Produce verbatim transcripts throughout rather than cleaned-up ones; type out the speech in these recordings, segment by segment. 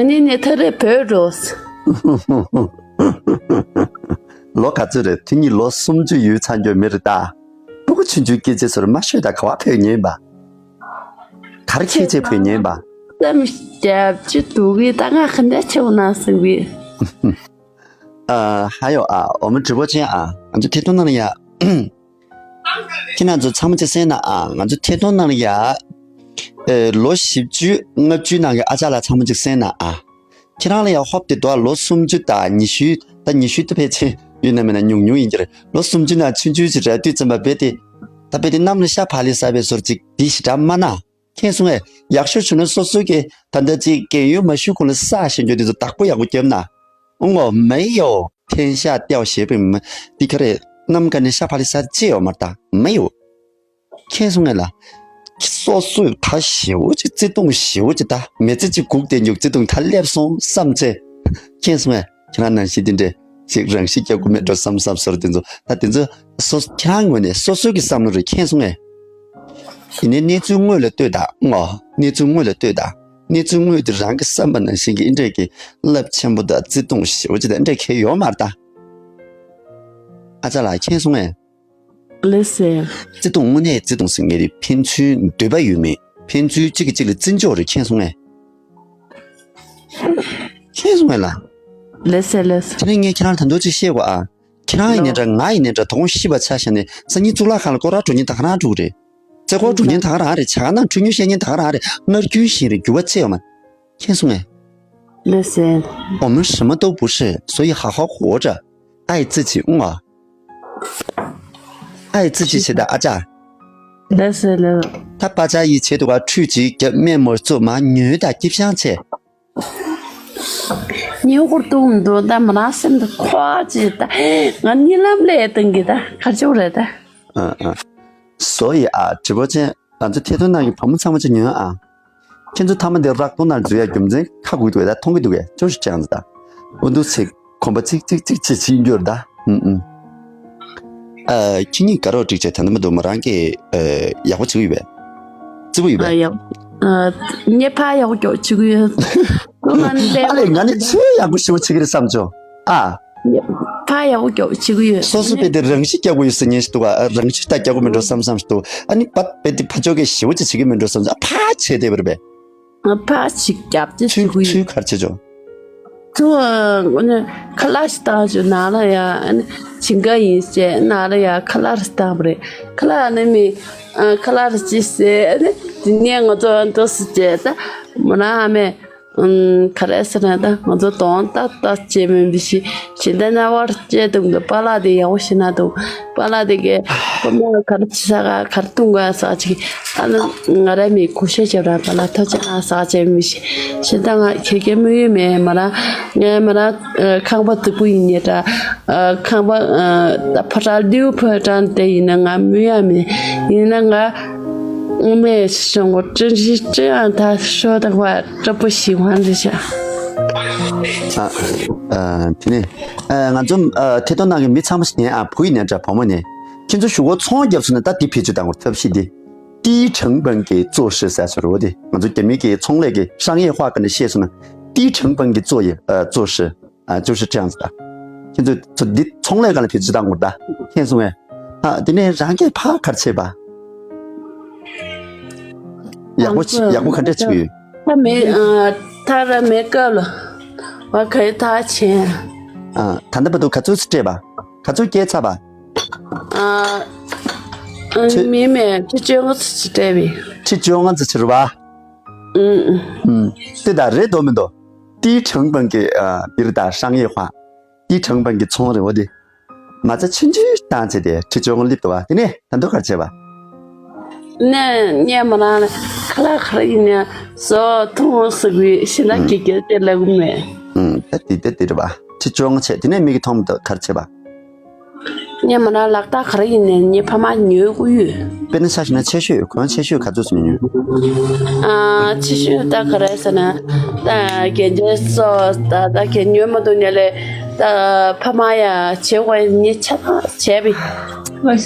ཨ་ནི་ནི་ཐ་རེ་བོད་འགྲོ། ལོ་ག་ཚོད་རེད། དེ་གཉིས་ལོ་སུམ་ཅུ་ཡོལ་ཚར་འགྱོ་མི་རེད་ད། སྤུ་གུ་ཆུང་ཆུང་སྐྱེས་རྗེས་ཚོར་མ་ཤོད་ད། ག་བ་བོད་ཉན་པ། གར་ཁྱེད་ཚེ་བོད་ཉན་པ། སེམས་རྒྱབ་ཅི་འདུག་གི་ད་ང་ག་འདྲ་ཆེ་བ་ན་སེམས་གི། ཨ་ཧ་ཡོ་ཨ་འོ་མ་འདྲི་བོ་ཅན་ཨ་ང་ཚོ་ཐད་གཏོང་ནང་ཡ། ཁྱེད་རང་ཚོ་ཚང་མ་ཅིག་གསན་ན་ཨ། ང་ཚོ་ཐད་གཏོང་ནང་ལ་ཡ། ཨེ་ལོ་བཞི་བཅུ་ལྔ་བཅུའི་ནང་གི་ཨ་ཅག་ལགས་ཚང་མ་ཅིག་གསན་ན་ཨ། ཁྱེད་རང་ལ་ཡ་ཧོབ་དེ་འདུག་ཨ། ལོ་སུམ་ཅུ་དང་ཉི་ཤུ་ད་ཉི་ཤུ་ད་ཕལ་ཆེར་ཡོད་ན་མེད་ན་ཉུང་ཉུང་ཡིན་གྱི་རེད། ལོ་སུམ་ཅུ་ནང་ཆུང་ཆུང་ཅིག་རེད། དུས་ཙམ་པ་རྦད་དེ་ད་རྦད་དེ་གནམ་ལ་ཤ་བག་ལེབ་ཟ་བའི་བཟོ་འདྲ་ཅིག་འདི་ཞེ་དྲག་མ་གནང་། མཁྱེན་སོང་ངས། ཡག་ཤོས་བྱུང་ན་སོ་སོ་གི་ད་ལྟ་ཅིག་རྒན་ཡོལ་མ་ཞུས་གོང་ལ་བསགས་བཞིན་རྒྱུ་དེ་ཚོ་བདག་པོ་ཡག་པོ་རྒྱབ་ན། ཨོ་ངོ་མེ་ཡོ་天下掉鞋 པའི་མི་འདི་ག་རེ་གནམ་ག་ནས་ཤ་བག་ལེབ་ཟ་ཅི་ཡོད་མ་རེད་ད། མེ་ཡོ། མཁྱེན་སོང་ངས་ལ། སོ་སོས་ད་ཞེ་བོ་ཅིག་བརྩེ་དུང་ཞེ་བོ་ཅིག་ད་མི་ཚེ་གཅིག་སྒུག་བསྡད་འཇུག་བརྩེ་དུང་ད་སླེབས་སོང་བསམ་ཚེ། མཁྱེན་སོང་ངས། ཁྱེད་རང་ནང་བཞིན་དེ་འདྲས་ཅིག་རང་ཤི་རྒྱག་དགོས་མེད་འགྲོ་བསམ་བསམ་སོར་དེ་ཚོ་ད་དེ་ཚོ་སོ་ཁྱེད་རང་ངོས་ནས་སོ་སོ་གི་བསམ་བློ་རེད། མཁྱེན་སོང་ངས། ཡིན་ནའི་གནས་ཚུལ་དངོས་ལ་ལྟོས་དང་ངོ་། གནས་ཚུལ་དངོས་ལ་ལྟོས་དང་། གནས་ཚུལ་དངོས་དེ་རང་གི་བསམ་པ་ནང་བཞིན་གྱི་ཨེ་འདྲས་ཀྱི་རླབས་ཆེན་པོ་དང་བརྩེ་དུང་ཞེ་བོ་ཅིག་དང་ཨེ་འདྲས་ཁེལ་ཡོད་མ་རེད་ད། ཨ་ཅག་ལགས་མཁྱེན་སོང་ངས། ལགས་སེ། བརྩེ་དུང་དངོས་གནས་བརྩེ་དུང་ཟེར་མཁན་དེ་ཕན་ཚུན་འདོད་པ་ཡོད་མེད། ཕན་ཚུན་གཅིག་གིས་གཅིག་ལ་བརྩི་འཇོག་རེད། མཁྱེན་སོང་ངས། མཁྱེན་སོང་ངས་ལ། ལགས་སེ་ལགས་སེ། དེ་ནས་ངས་ཁྱེད་རང་ལ་ད་དུང་ཅིག་བཤད་དགོས་ཨ། ཁྱེད་རང་ཡིན་ནའི་འདྲ་ང་ཡིན་ནའི་འདྲ་དོ་དགོང་ཤི་བ་ཆ་བཞག་ནས་སང་ཉིན་གཙུག་ལག་ཁང་ལ་སྐོར་ར་འགྲོ་ཉིན་ད་ག་རང་འགྲོ་གི་རེད། རྩེ་སྐོར་འགྲོ་ཉིན་ད་ག་རང་རེད། ཇ་ག་ནང་འཁྲུལ་ཉོ་བཤད་ཉིན་ད་ག་རང་རེད། སྔར་རྒྱུན་བཞིན་རེད། འགྱུར་བ་ཅི་ཡོད་མ། མཁྱེན་སོང་ངས། ལགས་སེ། 我们什么都不是，所以好好活着，爱自己。嗯啊，爱自己 བྱེད་ད་ཨ་ཅག་ལགས་སེ་ལགས། ད་པ་ཅག་ཡིས་བྱེད་དུ་ག་ཁྲུས་ཅིག་རྒྱབ་སྨན་མོ་བཙུགས་མ་ཉོས་ད་སྐྱིད་ཤང་བྱས། ཉེ་འཁོར་གཏོང་མི་འདུག་ད་མ་རང་སེམས་ད་ཁོག་ཅིག་ད་ང་གཉིད་ལམ་ལས་བཏང་གི་ད་གར་ཅོག་རེད་ད། ཨ་ཨ། 所以啊，直播间 ང་ཚོ་ཐད་གཏོང་ནང་གི་བུ་མོ་ཚང་མ་ཅིག་ཉོན་ཨ། ཁྱེད་ཚོ་མཐའ་མ་འདིར་རག་ཐོང་ནང་འཛུལ་ཡ་རྒྱུ་མཚན་ཁ་གུག་འདུག་ད་མཐོང་གི་འདུག་གས། ཅོ་ཞིག་ཅང་ཟེར་ད། ཨུ་འདུག་ཚིག་གོམ་པ་ཚིག་ཚིག་ཚིག་ཅིག་ཕྱིན་འགྱུར་ད། ཨུམ་ཨུམ། ཨ་ཁྱེད་གཉིས་དགའ་རོགས་འགྲིག་བྱས་ད་ནི་མ་འདུག་མ་རང་གི་ཨ་ཡག་པོ་བྱེད་ཀྱི་ཡོད་པས། བརྩི་པོ་ཡོད་པས། ཨ་ཡག་ཨ་ངས་ཕ་ཡག་པོ་ཀྱོག་བྱེད་ཀྱི་ཡོད། ཨ་ལས་ང་ནི་ཆེས་ཡག་པོ་ཞེ་པོ་བྱེད་ཀྱི་རེད་བསམ་བྱུང་ཨ། ཕ་ཡག་པོ་ཀྱོག་བྱེད་ཀྱི་ཡོད། སོ་སོ་རྦད་དེ་རང་ཤི་རྒྱག་དགོས་ཡོད་ཟེར་ཉན་ཞིག་འདུག་ག་རང་ཤི་ད་རྒྱག་དགོས་མིན་འགྲོ་བསམ་བསམ་ཞིག་འདུག་ཨ་ནི་བ་རྦད་དེ་ཕ་ཅོག་གིས་ཞེ་པོ་ཅིག་བྱེད་ཀྱི་མིན་འགྲོ་བསམ་བསམ་ཨ་ཕ་བྱས་བསྡད་པ་རེད་པས། ཕ་ཞིག་རྒྱབ་ཅིག་ཚུལ་བྱེད་ཀྱི་ཚུལ་ཡོད། ག་རེ་བྱེད་ཆོག་ཚུལ་ཨ་ཁ་ལག་ཞིག་བཏང་ཆོག་ནང་ལ་ཡ་ཨ་ནི་ཞིང་ཁ་ཡིན་ཟེར་ནང་ལ་ཡ་ཁ་ལག་ཞིག་བཏང་བ་རེད། ཁ་ལག་ནི་མི་ཨ་ཁ་ལག་ཅིག་ཟེར་ཨ་ནི་དེ་ནས་ང་ཚོ་ཨ་འདུག་སེ་བྱས་ད་མོ་རང་ཨ་མས། ཨུམ། ག་རེ་ཟེར་ན་ད་ང་ཚོ་གདོང་ཏག་ཏག་བྱས་མིན་པའི་ཞིག་ཞིག་ད་རྣ་བར་བཅད་འདུག་གི་པཱ་ལགས་དེ་ཡག་པོ་ཞིག་ན་འདུག་པཱ་ལགས་དེ་གས་ཁོ་མོ་ག་རེ་བྱེད་ས་ག་ག་རེ་བཏུང་ག་ཟེར་ཅིག་ཨ་ནི་ང་རའི་མི་གུས་ཞབས་བྱེད་ར་པཱ་ལགས་ཐུགས་རྗེ་གནང་ཟེར་བྱས་མིན་ཞིག་ཞིག་ད་ང་ཁྱེད་ཀྱི་དམིགས་ཡུལ་མེད་མ་ར་ངས་མ་ར་ཁང་པ་སྡུག་པོ་ཡིན་ཉེ་འདྲ། ཁང་པ་ད་ཕོ་བྲང་ལྡེའུ་ཕོ་བྲང་དེ་ཡིན་ན་ང་མི་ཡ་མེད་ཡིན་ན་ང་དངོས་གནས་ཞང་གོ་ཀྲི་ཀྲི་ཀྲི་ཨང་ཐ་ཤོ་ད་བ་ཀྲི་པོ་ཞི་ཧོན་རི་ཤ། ཨ་ཨ་དེ་ནས་ཨ་ང་ཚོ་ཨ་ཐད་གཏོང་ནང་གི་མི་ཚང་མ་ཞིག་ནས་ཨ་བུ་ཡིན་ན་འདྲ་བུ་མོ་ནས་ཁྱེད་ཚོ་ཞུ་གོ་ཚོང་བརྒྱབ་སོང་ན་ད་དེ་བེད་སྤྱོད་བཏང་དགོས་ཐབས་ཤེས་དེ། 低成本的做事 ཟེར་སོང་རེད་བ། དེ་ང་ཚོ་རྒྱ་མི་གི་ཚོང་ལས་ཀྱི་商业化 ག་ནས་བཤད་སོང་ན་低成本的做业呃做事 ཨ་就是这样子的། ཁྱེད་ཚོ་ཚོ་འདི་ཚོང་ལས་སྒང་ལ་བེད་སྤྱོད་བཏང་དགོས་ད། མཁྱེན་སོང་ངས། ཨ་དེ་ནས་རང་གིས་ཕར་ག་རེ་བྱས་པ། ཡག་པོ་ཡག་པོ་ག་འདྲ་བྱེད་ཀྱི་ཡོད། ད་མེད་ཨ་ཐ་ར་མེད་སྐབས་ལ་བ་ག་ཡི་ཐག་ཆེན། ཨ་ད་ལྟ་བར་དུ་ག་ཚོད་སྤྲད་པ། ག་ཚོད་སྐྱེལ་ཚར་བ། ཨ་ཨ་ཁྱེད་མི་མེད་ཁྱེད་ཁྱོད་ང་ཚོ་ཅི་སྤྲད་པས། ཁྱེད་ཁྱོད་ང་ཚོ་ཕྱིར་བ། ཨུམ། ཨུམ། དེ་ད་རེད་དོ་མི་འདུག 低成本的 ཨ་འདིར་ད་商业化། 低成本的 ཚོང་རེད་བ་དེ། མ་རྩ་ཆུང་ཆུང་བཏང་བྱས་ཏེ་ཁྲི་བཅོ་ལྔ་སླེབས་འདུག་བ། དེ་ནས་ད་དུང་ག་རེ་བྱས་པ། ནས་སྙན་མ་ནང་ལ་ཁ་ལག་ག་རེ་ཡིན་ནའི་བཟོ་འཐུང་ཟེར་དགོས་ཤི་ན་ཨུམ། གི་གེ་དེ་ལབ་གི་མེད། ཨུམ། ད་དེ་ད་དེ་རེད་བ། ཁྲི་བཅོ་ལྔ་བྱས་དེ་ནས་མིག་གིས་མཐོང་མི་འདུག་ག་རེ་བྱས་པ། སྙན་མ་ནང་ལག་རྟགས་ག་རེ་ཡིན་ནའི་ངའི་ཕ་མ་ཉོས་དགོས་ཡོད། དཔེར་ན་ཆ་བཞག་ན་ཆེ་ཤོས་གོང་ཆེ་ཤོས་ག་ཚོད་ཙམ་ཉོས། ཨ་ཆེ་ཤོས་ད་ག་རེ་ཟེར་ན་ད་གན་རྒྱའི་སོ་ད་ད་གན་ཉོས་མ་འདུག་ཉེ་ལེ་ད་ཕ་མ་ཡ་བྱེད་དགོས་ཉེ་ཆ་ཚང་བྱས་པའི། མ་ན་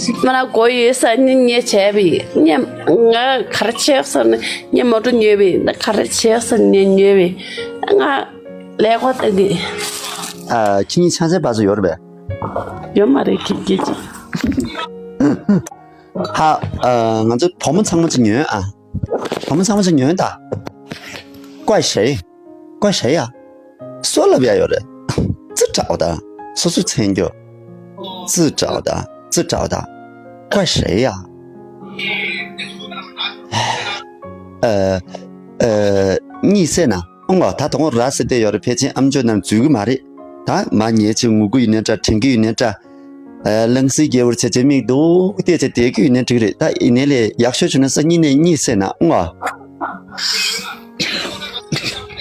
གོ་ཡོད་ས་ནི་ངས་བྱས་པས་ངས་ང་ག་རེ་བྱས་ས་ནི་ངས་མོ་ཊ་ཉོས་པས་ད་ག་རེ་བྱས་ས་ནི་ངས་ཉོས་པས་ང་ལས་ཀ་ལྟ་གི་ཨ། ཁྱེད་གཉིས་ཆང་ས་བ་ཚོ་ཡོད་རེད་པས། ཡོད་མ་རེད་ཁྱེད་ཁྱེད་ཀྱིས། ཧ། ཨ། ང་ཚོ་བུ་མོ་ཚང་མ་ཅིག་ཉོན་ཨ། བུ་མོ་ཚང་མ་ཅིག་ཉོན་ད། 怪谁？怪谁呀？ སུ་ལབ་ཡ་ཡོད་རེད། ཙི་དྲག་ད། སོ་སོ་མཚན་རྒྱུ། ཙི་དྲག་ད། ཙི་དྲག་ད། 怪谁呀？ ཨ། ཨ། གཉིད་སད་ན། ཨང་། ད་དུང་ར་སེ་བལྟས་ཡོད་རེད། ཕལ་ཆེར་ཨམ་ཅོག་ནང་འཛུལ་གི་མ་རེད། ད་མ་ཉལ་ཆེ་ངུ་གི་ཡོད་ནའི་འདྲ། དྲན་གི་ཡོད་ནའི་འདྲ། ཨ། ལང་སི་རྒྱལ་བོར་བྱས་བྱས་མིག་ལྡུག་བལྟས་བྱས་བསྡད་གི་ཡོད་ནའི་འགྲིག་རེད། ད་ཡིན་ནའི་ལས་ཡག་ཤོས་བྱུང་ན་སང་ཉིན་ནས་གཉིད་སད་ན་ཨང་།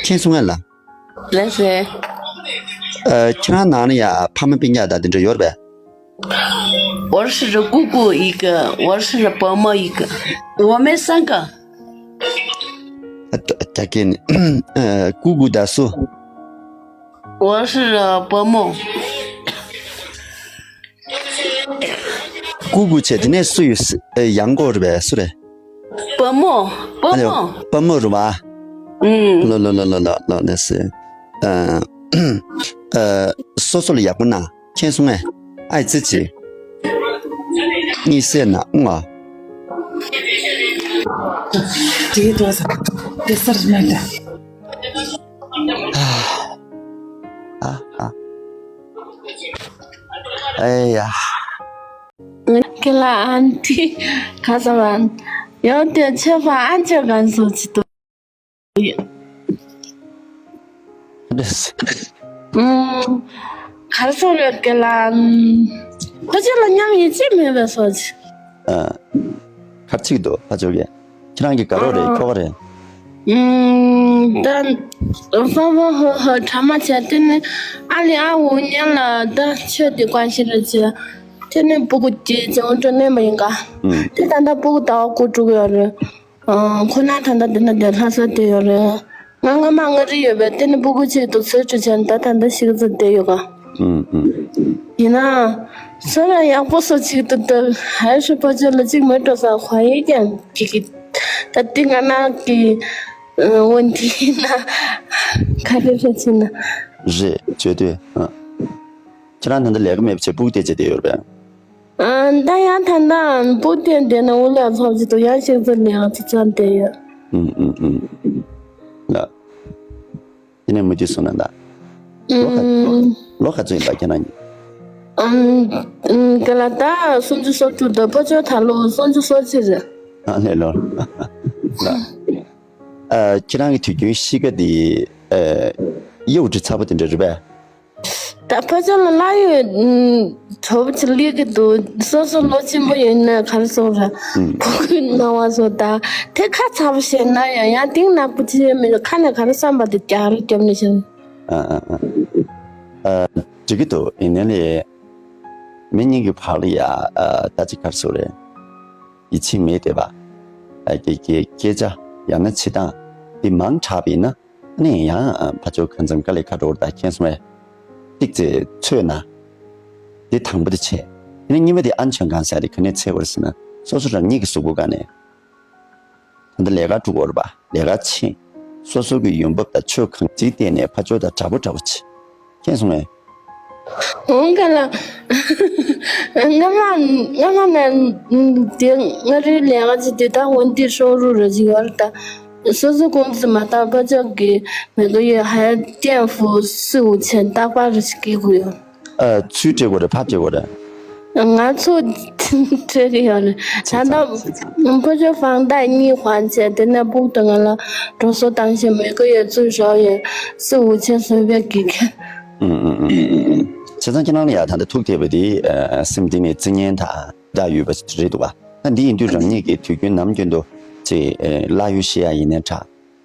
ཁྱེད་གསུང་ང་ལ། ལགས་སེ། ཨ། ཁྱེད་རང་ནང་ན་ཡ་ཕ་མ་སྤུན་ཀྱག་དང་དེ་འདྲ་ཡོད་རེད་པས། 我是姑姑一个，我是伯母一个，我们三个。 ཨ། ད་ད་གིན། ཨ། 姑姑 དང་སུ། 我是伯母。 姑姑 བྱས་དེ་ནས་སུ་ཡོད། ཨ། ཡང་སྒོ་རེད་པས། སུ་རེད། 伯母。 伯母。 ཨ་ལེ། 伯母 རེད་པ། ཨུམ། ལོ་ལོ་ལོ་ལོ་ལོ་ལོ་ལེ་སི། ཨ། ཨ། སོ་སོ་ལ་ཡག་པོ་གནང་། ཁྱེད་གསུང་ངས། ཨའི་ཙི་ཙི། གཉིད་སད་ན་ཨང་། དེ་དོ་ས་དེ་སར་མ་འདྲ། ཨ། ཨ། ཨེ་ཡ། 给了安迪，卡萨万，有点缺乏安全感，说起都。 ཨུམ། ག་རེ་ཟེར་རེད། 给了། ཕ་ཆོས་ལ་མཉམ་ཡིན་ཅི་མེད་པའི་སོ་ཅི། ཨ། ཁ་ཅིག་འདུག་ཕ་ཆོས་ཀྱི། ཁྱེད་རང་གི་དགའ་རོགས་རེད། ཨ། ཁྱོ་ག་རེད། ཨུམ། ད་ཧོ་ཧོ་ཧོ་གྲ་མ་བྱས་དེ་ནི་ཨ་ལི་ཨ་འུ་གཉིས་ལ་ད་ཆོས་དེ་བཀའ་ཤིས་རེད་ཅེས། དེ་ནི་སྤུ་གུ་དེ་ཅང་དྲན་ནས་མ་ཡིན་ག་ཨུམ། དེ་ད་ལྟ་སྤུ་གུ་ཟླ་བ་དགུ་དྲུག་ཡོད་རེད། ཨ། ཁོ་ན་ད་ལྟ་འདི་ན་བསྡད་ལྷ་ས་བསྡད་ཡོད་རེད། ང་སྔ་མ་མངའ་རིས་ཡོད་པས་དེ་ནི་སྤུ་གུ་གཅིག་ཏུ་ཚོད་ཁྲིད་བྱས་ནས་ད་ད་ལྟ་ཤི་ཀ་ཚ་བསྡད་ཡོད་ག་ཨུམ་ཨུམ། ཡིན་ན། སོ་ར་ཡག་པོ་སོ་གཅིག་ཏུ་ད་ཧའི་ཧྲི་པ་ཅོ་ལ་གཅིག་མེད་འགྲོ་ས་ཁོ་ཡིན་ཀྱང་གཅིག་གི། ད་དེ་ང་ན་གི། འོན་ཏེ་ཡིན་ན། ག་རེ་རེད་ཅེ་ན། རེད་བརྗོད་དུས། ཨ། ཁྱེད་རང་ད་ལྟ་ལས་ཀ་མེད་པ་བྱས་སྤུ་གུ་དེ་བྱས་བསྡད་ཡོད་རེད་པས། ཨ། ད་ཡང་ད་ལྟ་སྤུ་གུ་དེ་བསྡད་ན་འུ་ལས་ཚབ་ཅིག་ཏུ་ཡང་ཤིག་ཚོད་ལས་ང་ཚོ་ཚོ་བསྡད་ཡོད། ཨུམ་ཨུམ་ཨུམ། ལགས། དེ་ནས་མུ་མཐུད་སོང་ན་ད། ལོ་ག་ཨུམ། ལོ་ག་ཚོད་ཡིན་པ་ཁྱེད་རང་གི། ཨམ། ཨམ། ག་ལ་ད་སུམ་ཅུ་སོ་དྲུག་དང་ཕོ་ཅོ་ད་ལོ་སུམ་ཅུ་སོ་གཅིག་རེད། ཨ་ལས་ལོ། ལགས། ཨ། ཁྱེད་རང་གི་དུས་རྒྱུན་གཤིས་ཀ་དེ། ཨ། ཡོད་དྲི་ཚ་པོ་དེ་འདྲ་རེད་པས། ད་ཕ་ཆོས་ལ་ལ་ཡོད། ཨུམ། གྲོགས་ཅིག་ལུས་ཀྱི་འདུག་སོ་སོ་ལོ་ཆེན་པོ་ཡིན་ན་ག་རེ་ཟེར་ར། ཨུམ། ཕྲུ་གུའི་སྣང་བ་བཟོ་ད། དེ་ཁ་ཚ་པོ་བྱས་ན་ཡང་ཡང་གཏིང་ནག་པོ་བྱས་མི་འདུག་ཁ་ནས་ག་རེ་བསམ་པ་དེ་རྒྱག་རེ་རྒྱབ་ནས་བྱས། ཨ་ཨ་ཨ། ཨ། འགྲིག་གི་འདུག་ཡིན་ནའི་ལས། མི་གཉིས་ཀྱི་བར་ལ་ཡ། ཨ། ད་ཅི་ག་རེ་ཟེར་རེད། ཡིད་ཆེས་མེད་བསྡད་པ། ཨ། སྐད་སྐད་སྐད་ཆ་ཡང་ན་བྱེད་སྟངས་འདི་མང་དྲགས་པ་ཡིན་ན། ཨ་ནི་ཡང་ཕར་ཕྱོགས་གང་འཚམ་དཀའ་ལས་ཁག་འགྲོ་བར་ད་མཁྱེན་སོང་བས། ཏིག་ཙེ་ཚོད་ན། འདི་དང་པོ་དེ་བྱས། དེ་ནས་གཉིས་པ་དེ་ཨན་ཆོན་གང་ཟེར་དེ་ག་ནས་འཚོལ་བར་ཟེར་ན། སོ་སོ་རང་ཉིད་ཀྱི་གཟུགས་པོ་སྒང་ནས། ད་ལྟ་ལས་ཀ་འགྲོ་གི་ཡོད་རེད་པ། ལས་ཀ་ཆེ། སོ་སོ་གི་ཡོང་འབབ་དང་ཆོས་གང་ཅིའི་སྟེང་ནས་ཕར་ཕྱོགས་དང་འདྲ་པོ་འདྲ་པོ་བྱེད། མཁྱེན་སོང་ངས། འོང་ག་ལ། སྔ་མ་སྔ་མ་ན་དེ་མངའ་རིས་ལས་ཀ་ཅིག་དེ་ད་འོན་ཏེ་ཧྲོ་རུ་ར་ཅིག་ཡོད་རེད་ད། སོ་སོ་ཀུང་ཙི་མ་ད་ཕ་ཅག་གི་མེ་གོ་ཡོད་ཧ་ཏན་ཧྥུ་སི་འུ་ཆེན་རྟག་པར་རེ་ཞིག་སྐྱེ་དགོས་ཡོད། ཨ། ཚུར་སྤྲད་དགོས་རེད། ཕར་སྤྲད་དགོས་རེད། ང་ཚོ་སྤྲད་གི་ཡོད་རེད། ད་ལྟ་ཕོ་ཅོ་ཧྥང་ཏའི་གཉིས་ཧོན་བྱས་དེ་ནས་སྤུག་ཏུ་ང་ལ་འགྲོ་སོང་བཏང་ཞིང་མེ་གོ་ཡོད་ཚུར་ཞོག་ཡོད་སི་འུ་ཆེན་བཟོས་པའི་གི་ཁྱེད་ཚང་ཁྱེད་རང་ལ་ཡ་ད་ལྟ་ཐུག་བསྡད་པ་དེ་སེམས་གཏིང་ནས་བརྩི་ཉན་དང་བདག་ཡོད་པ་རེད་འདུག་བ། ད་འདི་ཡིན་དུས་རང་ཉིད་ཀྱིས་དུས་རྒྱུན་ནམ་རྒྱུན་དུ་ཅིག་བླ་གཡོ་ཤེས་ཡ་ཡིན་ནའི་འདྲ།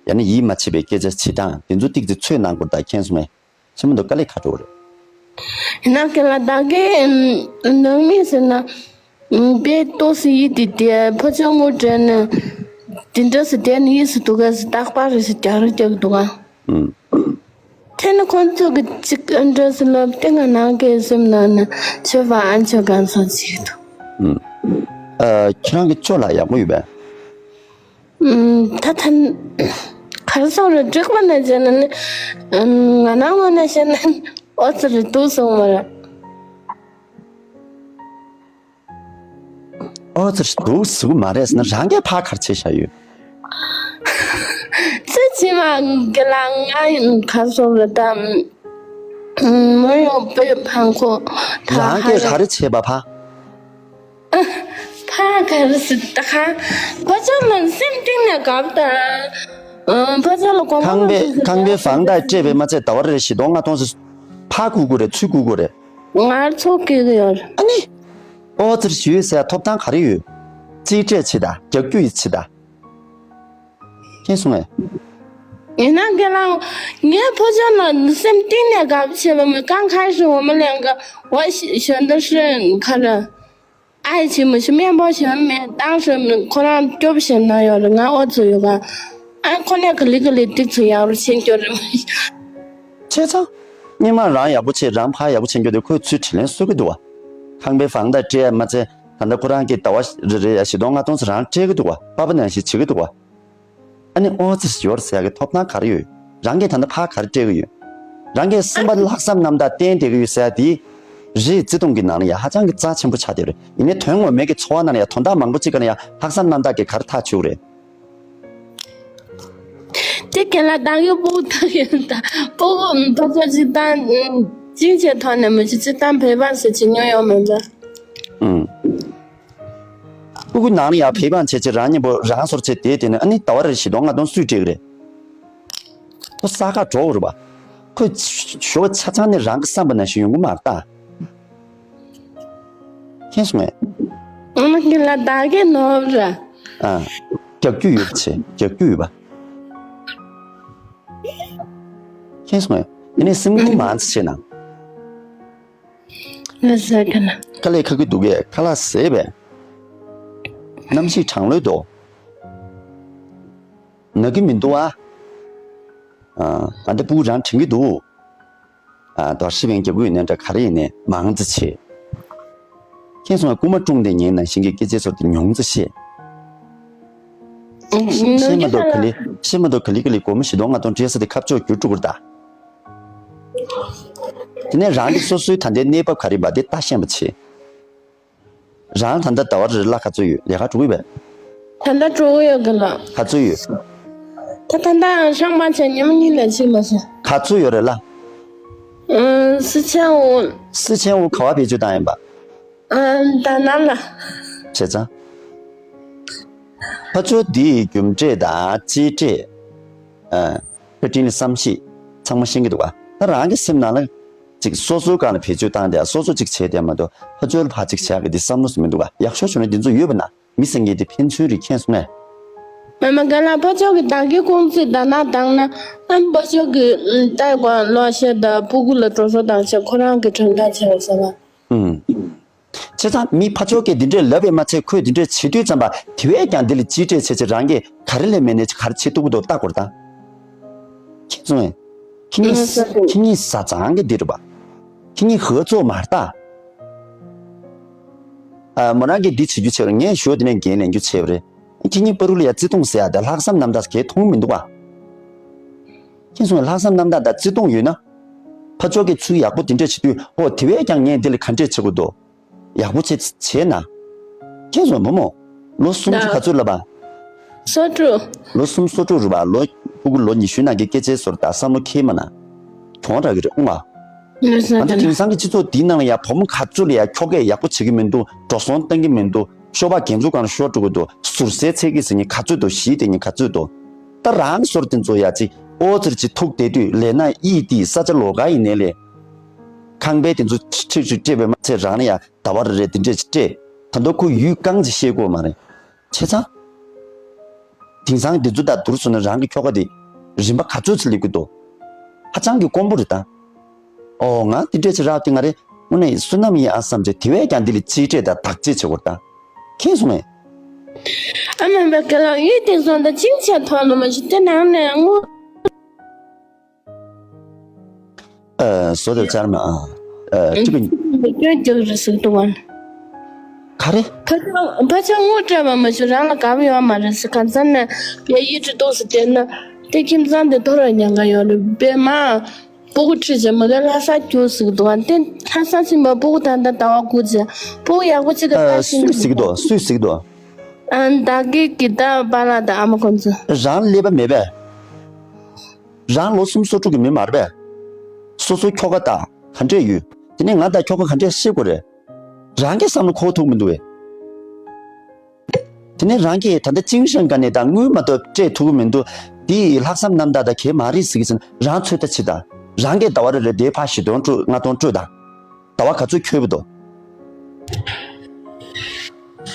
ཡང་ན་ཡིད་མ་ཆེས་པའི་སྐད་ཆ་བྱེད་སྟངས་དེ་ཚོ་ཏིག་ཙེ་ཚོད་གནང་དགོས་ད་མཁྱེན་སོང་ངས། ཆེན་མོ་འདུག་དཀའ་ལས་ཁག་འགྲོ་གི་རེད། ཡིན་ན་ཁྱེད་ལ་བདག་གི་ནང་མི་ཟེར་ན། དཔེ་ཏོག་སི་ཡིད་དེ་དེ་ཕོ་ཆུང་ངུ་དྲན་ནས་དེ་འདྲ་སི་དེ་ནི་ཡིད་སུ་འདུག་ག་སི་རྟག་པར་རེ་སི་རྒྱག་རེ་རྒྱག་འདུག་ག་ཨུམ། དེ་ནི་ཁོང་ཚོ་གི་ཅིག་འདྲ་སི་ལབ་དེ་ང་ནང་གི་སེམས་ནང་ནས་ཆོས་པ་ཨན་ཆོས་གང་སོགས་ཅིག་འདུག་ཨུམ། ཨ། ཁྱེད་རང་གི་ཅོ་ལགས་ཡག་པོ་ཡོད་པས། ཨུམ། ད་ད་གར་སོང་རེད། འགྲིག་པ་ན་བྱས་ན་ནི། ཨུམ། ང་རང་ངོས་ནས་བཤད་ན་ཨོ་ཙི་རེད་འདུག་སོང་མ་རེད། ཨོ་ཙི་རེད་འདུག་ཟེར་གི་མ་རེད་ཟེར་ན་རང་གིས་ཕར་ག་རེ་བྱས་བཞག་ཡོད། ཙི་ཙི་མ་གི་ལ་ང་གར་སོང་རེད་ད། མོ་ཡོང་པའི་ཕང་ཁོ་ད་རང་གིས་ག་རེ་བྱས་པ་ཕ། ཕ་ག་རེ་ཟེར་ད་ཁ། ཕ་ཚོ་ལ་སེམས་གཏིང་ནས་དགའ་པོ་ད། ཕ་ཚོ་ལ་གོམ་པ་ཁང་པའི་ཁང་པའི་བང་དག་སྤྲད་པའི་མ་ཚད་ཟླ་བ་རེར་བཞི་སྟོང་ལྔ་སྟོང་ཟེར། ཕ་བསྐུར་དགོས་རེད། ཚུར་བསྐུར་དགོས་རེད། ང་ཚོ་སྐྱེ་གི་ཡོད་རེད། ཨ་ནི། ཨོ་ཙི་རེད་ཞུས་ཟེར་ཐོབ་ཐང་ག་རེ་ཡོད། རྩིས་སྤྲད་བྱེད་ད་རྒྱག་རྒྱུ་ཡིས་བྱེད་ད། མཁྱེན་སོང་ངས། ཡིན་ན་ཁྱེད་རང་ངའི་ཕོ་ཚོད་ལ་སེམས་གཏིང་ནས་དགའ་པོ་བྱེད་པ་མི་གང་ག་ཞིག་འོ་མ་ལེན་ག་འོ་ཞི་ཞོན་ད་ཧྲན་ཁ་ར། ཨ་ཡི་ཆི་མི་ཤི་སྨན་པོ་ཞོན་མེད་བཏང་ཧྲན་མི་ཁོ་རང་སྐྱོབ་བྱེད་ན་ཡོད་རེད། ང་ཨོ་ཚོ་ཡོད་ག་ཨ་ཁོ་ནས་ག་ལི་ག་ལི་ཏིག་ཚོ་ཡག་རུ་ཕྱིན་སྐྱོ་རེད་མ་ཤི། བྱས་ཙང་། སྔོན་མ་རང་ཡག་པོ་བྱས་རང་ཕར་ཡག་པོ་བྱེད་རྒྱུ་དེ་ཁོས་ཚུར་དྲིན་ལན་གསོ་གི་འདུག་བ། ཁང་པའི་བང་དག་སྤྲད་ཡ་མ་ཚད་ད་ལྟ་ཁོ་རང་གིས་ཟླ་བ་རེ་རེ་ཡ་བཞི་སྟོང་ལྔ་སྟོང་ཙམ་རང་སྤྲད་གི་འདུག་བ། པ་པ་ནང་བཞིན་བྱེད་གི་འདུག་བ། ཨ་ནི་ཨོ་ཙི་ཡོད་ཟེར་ཡ་གི་ཐོབ་ཐང་ག་རེ་ཡོད། རང་གིས་ད་ལྟ་ཕར་ག་རེ་སྤྲད་གི་ཡོད། རང་གིས་སེམས་པ་ལྷག་བསམ་རྣམ་དག་བསྟན་བསྡད་གི་ཡོད་ཟེར་ཡ་དེ། རེད། བརྩེ་དུང་གི་ནང་ལ་ཡ་ཧ་ཅང་གི་རྩ་ཆེན་པོ་ཆགས་བསྡད་རེད། ཡིན་ནའི་དོན་ངོ་མའི་གི་འཚོ་བ་ནང་ལ་ཡ་དོན་དག་མང་པོ་ཅིག་ག་ལ་ཡ་ལྷག་བསམ་རྣམ་དག་གི་ག་རེ་ཐག་ཆོད་རེད། དེ་ཁྱེད་ལ་བདག་གི་སྤུ་གུ་བཏང་ཡོད་ད། སྤུ་གུ་ཕ་ཚོ་ཅིག་བཏང་། ཅིང་ཆེ་ཐོག་ནས་མི་ཅི་ཅི་བཏང་བེ་བ་ཟེར་ཅི་ཉོ་ཡོང་མེད་ད། ཨུམ། སྤུ་གུ་ནང་ལ་ཡ་བེ་བ་བྱས་ཅི་རང་ཉིན་པོ་རང་སོར་བྱས་དེ་དེ་ནས་ཨ་ནི་ཟླ་བ་རེར་བཞི་སྟོང་ལྔ་སྟོང་སུས་སྤྲད་གི་རེད། ཁོ་ས་ཁ་གྲོགས་རེད་པ། ཁོས་ཞོ་ཆ་ཚང་ནི་རང་གི་བསམ་པ་ནང་བཞིན་ཡོང་གི་མ་རེད་ད། མཁྱེན་སོང་ངས། ཨ་མ་ཁྱེད་ལ་བདག་གི་ནོར་ར། ཨ། རྒྱག་རྒྱུ་ཡོད་པ་བྱས་རྒྱག་རྒྱུ་ཡོད་པ། མཁྱེན་སོང་ངས། དེ་ནས་སེམས་ཁུར་མང་ཙམ་བྱས་ན། ལ་ཟ་ག་ན། དཀའ་ལས་ཁག་གི་འདུག་གས་ཁ་ལག་ཟས་པས། གནམ་གཤིས་གྲང་ལོས་དོ། ན་གི་མི་འདུག་ཨ། ཨ་ད་སྤུ་གུ་རང་དྲན་གི་འདུག་ཨ་དོ་ཧྲི་བན་རྒྱབ་གི་ཡོད་ནའི་འདྲ་ག་རེ་ཡིན་ནའི་མང་ཙི་ཆེ། ཁྱེད་ཚོ་ང་རྐུ་མ་བཀྲུངས་ཏེ་ཉན་ནང་བཞིན་གྱི་སྐད་ཆ་ཚོ་དེ་ཉུང་ཙི་ཤེས། ཤེས་མ་གཏོགས་ག་ལེ་ཤེས་མ་གཏོགས་ག་ལེ་ག་ལེ་སྒོར་མོ་བཞི་སྟོང་ལྔ་སྟོང་སྤྲད་ས་དེ་ཁ་ཕྱོགས་བསྒྱུར་འགྲོ་གི་རེད་ད། དེ་ནས་རང་གི་སོ་སོའི་ད་ལྟའི་གནས་བབ་ག་རེ་ཡིན་པ་དེ་ལྟ་ཤེས་པ་བྱེད། རང་ད་ལྟ་ཟླ་བ་རེར་གླ་ག་ཚོད་ཡོད། ལས་ཀ་འགྲོ་གི་ཡོད་པས། ད་ལྟ་འགྲོ་གི་ཡོད་གི་ལགས། ག་ཚོད་ཡོད། ད་ད་ལྟ་ཧྲང་མ་ཆེ་ཉི་མ་གཉིས་ལས་ཕྱིན་མ་སོང་། ག་ཚོད་ཡོད་རེད་ལགས། ཨ་སི་ཆན་ཝུ། སི་ཆན་ཝུ་ག་པར་བེད་སྤྱོད་བཏང་ཡིན་པ། ཨ་ད་ནང་ལ། བྱས་ཙང་། ཕ་ཚོ་འདིའི་རྒྱུ་འབྲས་དང་རྩིས་འབྲས། ཨ། བཀའ་དྲིན་ལ་བསམ་ཤེས་ཚང་མ་ཤེས་ཀྱི་འདུག་ག་ད་རང་གི་སེམས་ནང་ལ་ཅིག་སོ་སོའི་སྒང་ལ་བེད་སྤྱོད་བཏང་བསྡད་སོ་སོ་ཅིག་བྱས་བསྡད་མ་གཏོགས་ཕ་ཚོའི་ཕར་ཅིག་བྱ་གི་འདི་བསམ་བློ་ཟེར་མི་འདུག་ག་ཡག་ཤོས་བྱུང་ན་འདི་ཚོ་ཡོད་པ་ན་མི་སེང་གེ་འདི་ཕན་ཚུན་རིགས་མཁྱེན་སོང་ངས། མ་མ་ག་ལ་ཕ་ཚོ་གི་བདག་གི་ཀུང་ཚིག་ད་ན་དང་ན་ཨམ་ཕ་ཚོ་གི་ལྟ་གོ་ལོ་ཤེ་ད་སྤུ་གུ་ལ་འགྲོ་སོ་དང་ཆེ་ཁོ་རང་གི་དྲན་དག་ཆེ་བ་ཟེར་བ། ཨུམ། བྱས་ཙང་མི་ཕ་ཕྱོགས་ཀྱིས་འདི་འདྲས་ལབ་པས་མ་ཚད་ཁོས་འདི་འདྲས་བྱེད་དུས་ཙམ་པ་དེ་བས་ཀྱང་འདི་ལ་གཅེས་སྤྲས་བྱས་ཚེ་རང་གིས་ག་རེ་ལས་མེད་ནས་ག་རེ་བྱེད་ཐུབ་ཀྱི་འདུག་ལྟ་དགོས་རེད་ད། ཁྱེད་ཚོ་ཨེ། ཁྱེད་གཉིས་ཁྱེད་གཉིས་བཟའ་ཚང་གི་འདི་རེད་པ། ཁྱེད་གཉིས་ཧུ་ཚོགས་མ་རེད་ད། ཨ་མོ་རང་གིས་འདི་བྱེད་རྒྱུ་བྱས་རེད། ངས་ཞོ་འདི་ནས་འགན་ལེན་རྒྱུ་བྱས་པ་རེད། ཁྱེད་གཉིས་པ་རུ་ལ་ཡ་བརྩེ་དུང་ཟེར་ཡ་དེ་ལྷག་བསམ་རྣམ་དག་གས་མཐོང་མི་འདུག་ག་ཁྱེད་ཚོ་ལྷག་བསམ་རྣམ་དག་དང་བརྩེ་དུང་ཡོད་ན། ཕ་ཕྱོགས་ཀྱིས་ཚུར་ཡག་པོ་འདི་འདྲས་བྱེད་དུས་ཨོ་དེ་བས་ཀྱང་ངས་འདི་ལ་ག་འདྲས་བྱེད་དགོས་འདུག་ཡག་པོ་བྱེད་བྱས་ན། ཁྱེད་ཚོ་བུ་མོ། ལོ་སུམ་ཅུ་ག་ཚོད་ལ་བ། སོ་དྲུག་ལོ་སུམ་སོ་དྲུག་རུ་བ་ལོ་སྤུ་གུ་ལོ་ཉི་ཤུའི་ནང་གི་སྐད་ཆའི་ཟུར་དང་བསམ་བློ་འཁྱེར་མ་ན། གྱོང་རག་གི་རེད་ཨུང་ཨ། ང་ཚོ་དེང་སང་གི་སྤྱི་ཚོགས་འདིའི་ནང་ལ་ཡ་བུ་མོ་ག་ཚོད་ལ་ཡ་ཁྱོ་གས་ཡག་པོ་བྱེད་ཀྱི་མི་འདུག་འགྲོ་སོང་བཏང་གི་མི་འདུག་ཤོ་བག་རྒྱན་ཚུགས་སྒང་ལ་ཤོར་འགྲོ་གི་འདུག་ཟུར་ཟའི་ཚད་ཀྱིས་ཟིན་ཉིན་ག་ཚོད་འདུག་ཞིས་དེ་ཉིན་ག་ཚོད་འདུག་ད་རང་སོར་དེ་ཚོ་ཡ་ཅིག་ཨོ་ཙིར་ཅིག་ཐུག་བསྡད་དུས་ལས་ན་ཡིད་དེ་ས་ཆ་ལོགས་ཀ་ཡིན་ནའི་ལས། ཁང་པའི་དེ་ཚོ་ཁྲིག་ཁྲིག་སྤྲད་པའི་མ་ཚད་རང་ལ་ཡ། ཟླ་བ་རེ་རེ་དེ་འདྲས་ཅིག་སྤྲད། ད་དུང་ཁོ་ཡུལ་རྐང་ཅིག་ཤེས་དགོས་མ་རེད། བྱས་ཙང་། དེང་སང་འདི་ཚོ་དང་བསྡུར་སོང་ན་རང་གི་ཁྱོ་ག་དེ་རིན་པ་ག་ཚོད་ཅིག་སླེབས་ཀྱི་འདུག་ཧ་ཅང་གི་དཀོན་པོ་རེད་ད། ཨོ་ང་འདི་འདྲས་ཅིག་རག་དེ་ང་རེ་དངོས་གནས་བསོད་ནམས་ཡིན་ཨ་བསམ་བྱས་དེ་བས་ཀྱང་འདི་ལ་གཅེས་སྤྲས་དང་བདག་གཅེས་བྱེད་དགོས་རེད་ད། མཁྱེན་སོང་ངས། ཨ་མ་མ་ག་ལ་ཡིད་དེ་སོང་ད་ཅིང་ཆེ་ཐོག་ལ་མ་ཞིག་དེ་ནང་ནས་དངོས། ཨ། བཟོ་དེར་བཅར་མ་ཨ། ཨ། ཅི་གི། སྐྱོན་རྒྱག་རེ་ཟིག་འདུག་ག་ག་རེ། ཕ་ཆང་ཕ་ཆང་དངུལ་སྤྲད་པ་མ་གཞི་རང་ལ་དགའ་པོ་ཡོད་མ་རེད་ཟེར། ག་ཚོད་ནས་པའི་ཡིད་ཆེས་ཏོག་ཙམ་སྤྲད་ན་དེ་ཁྱིམ་ཚང་དེ་ཐོ་རངས་ཉེན་ཁ་ཡོད་རེད་པས་མ། སྤུ་གུ་ཁྲིད་བྱས་མ་གི་ལྷ་སར་རྒྱུགས་ཟེར་གི་འདུག་ཨ་ནི་ལྷ་སར་ཕྱིན་པ་སྤུ་གུ་ད་ལྟ་ཟླ་བ་དགུ་བྱས་སྤུ་གུ་ཡག་པོ་ཅིག་གི་ལྟ་ཨ་བཞིན་སུས་ཟེར་གི་འདུག་སུས་ཟེར་གི་འདུག་ཨ་ནི་བདག་གི་གི་ད་པཱ་ལགས་དང་ཨ་མ་ཁོང་ཚོ། རང་ཀླད་པ་མེད་པས། རང་ལོ་སུམ་ཅུ་སོ་དྲུག་གི་མི་མ་རེད་པས། སོ་སོའི་ཁྱོ་ག་དང་ག་འདྲས་ཡོད། དེ་ནས་ང་དང་ཁྱོ་ག་ག་འདྲས་ཤེས་དགོས་རེད། རང་གི་བསམ་བློ་འཁོར་ཐུབ་མི་འདུག་བས། དེ་ནས་རང་གིས་ད་ལྟ་ཅིང་ཧྲེང་ག་ནས་དང་དངུལ་མ་གཏོགས་སྤྲད་ཐུབ་ཀྱི་མི་འདུག་འདི་ལྷག་བསམ་རྣམ་དག་དང་གལ་མ་རེད་ཟེར་གྱི་ཟིན་རང་ཚོད་ལྟ་བྱེད་དང་། རང་གིས་ཟླ་བ་རེ་རེ་དེའི་ཕར་བཞི་སྟོང་སྤྲོད་ལྔ་སྟོང་སྤྲོད་དང་། ཟླ་བ་ག་ཚོད་འཁྱོལ་བ་འདུག་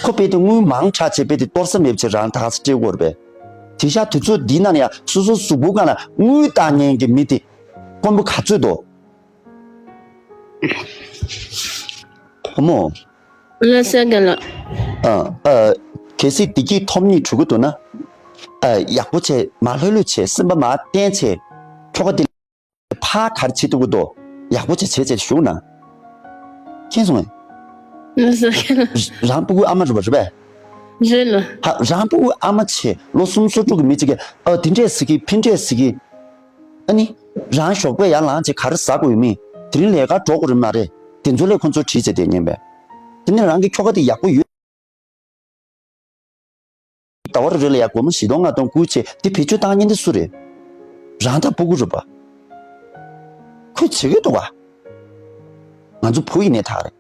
ཁོ་དཔེ་དེ་དངུལ་མང་དྲགས་བྱས་དཔེ་དེ་གཏོར་ས་མེད་པ་བྱས་རང་ད་ག་ས་སྤྲད་དགོས་རེད་པས། དེ་ཤག་དུས་ཚོད་འདི་ནང་ལ་ཡང་སོ་སོ་གཟུགས་པོ་སྒང་ལ་དངུལ་བཏང་མཁན་གྱི་མི་དེ་དཀོན་པོ་ག་ཚོད་འདུག་བུ་མོ། ལགས་སོ་རྒན་ལགས། ཨ་ཨ། གལ་སྲིད་བདེ་སྐྱིད་ཐོབ་སྙིང་བྲོ་གི་འདུག་ན། ཨ་ཡག་པོ་བྱས་མ་ལྷོད་ལྷོད་བྱས་སེམས་པ་མ་བརྟན་བྱས། ཁྱོ་ག་དེ་ཕར་ག་རེ་བྱེད་ཐུབ་ཀྱི་འདུག་ཡག་པོ་བྱས་བྱས་བྱས་བཞུགས་ན། མཁྱེན་སོང་ངས། ལགས་སོ་རྒན་ལགས། རང་སྤུ་གུའི་ཨ་མ་རེད་པ་རེད་པས། རེད་ལགས། ཧ་རང་སྤུ་གུའི་ཨ་མ་བྱས་ལོ་སུམ་ཅུ་སོ་དྲུག་གི་མི་གཅིག་གིས་ཨ་དེ་འདྲས་ཟེར་གི་ཕི་འདྲས་ཟེར་གི་ཨ་ནི། རང་ཞོགས་པ་ཡར་ལངས་བྱས་ག་རེ་ཟ་དགོས་ཡོད་མེད། དེ་རིང་ལས་ཀར་འགྲོ་དགོས་རེད་མ་རེད། དེ་ཚོ་ལས་ཁོ་ཚོར་དྲིས་བྱས་བསྡད་ཉན་པས། དེ་ནས་རང་གི་ཁྱོ་ག་དེ་ཡག་པོ་ཡོད། ཟླ་བ་རེ་རེ་ལ་ཡ་སྒོར་མོ་བཞི་སྟོང་ལྔ་སྟོང་བསྐུར་བྱས་དེ་བེད་སྤྱོད་བཏང་ཉན་དེ་སུ་རེད། རང་དང་སྤུ་གུ་རེད་པ། ཁོས་བྱེད་ཀྱི་འདུག་ག་ང་ཚོ་བུ་ཡིན་ནའི་ཐག་རེད།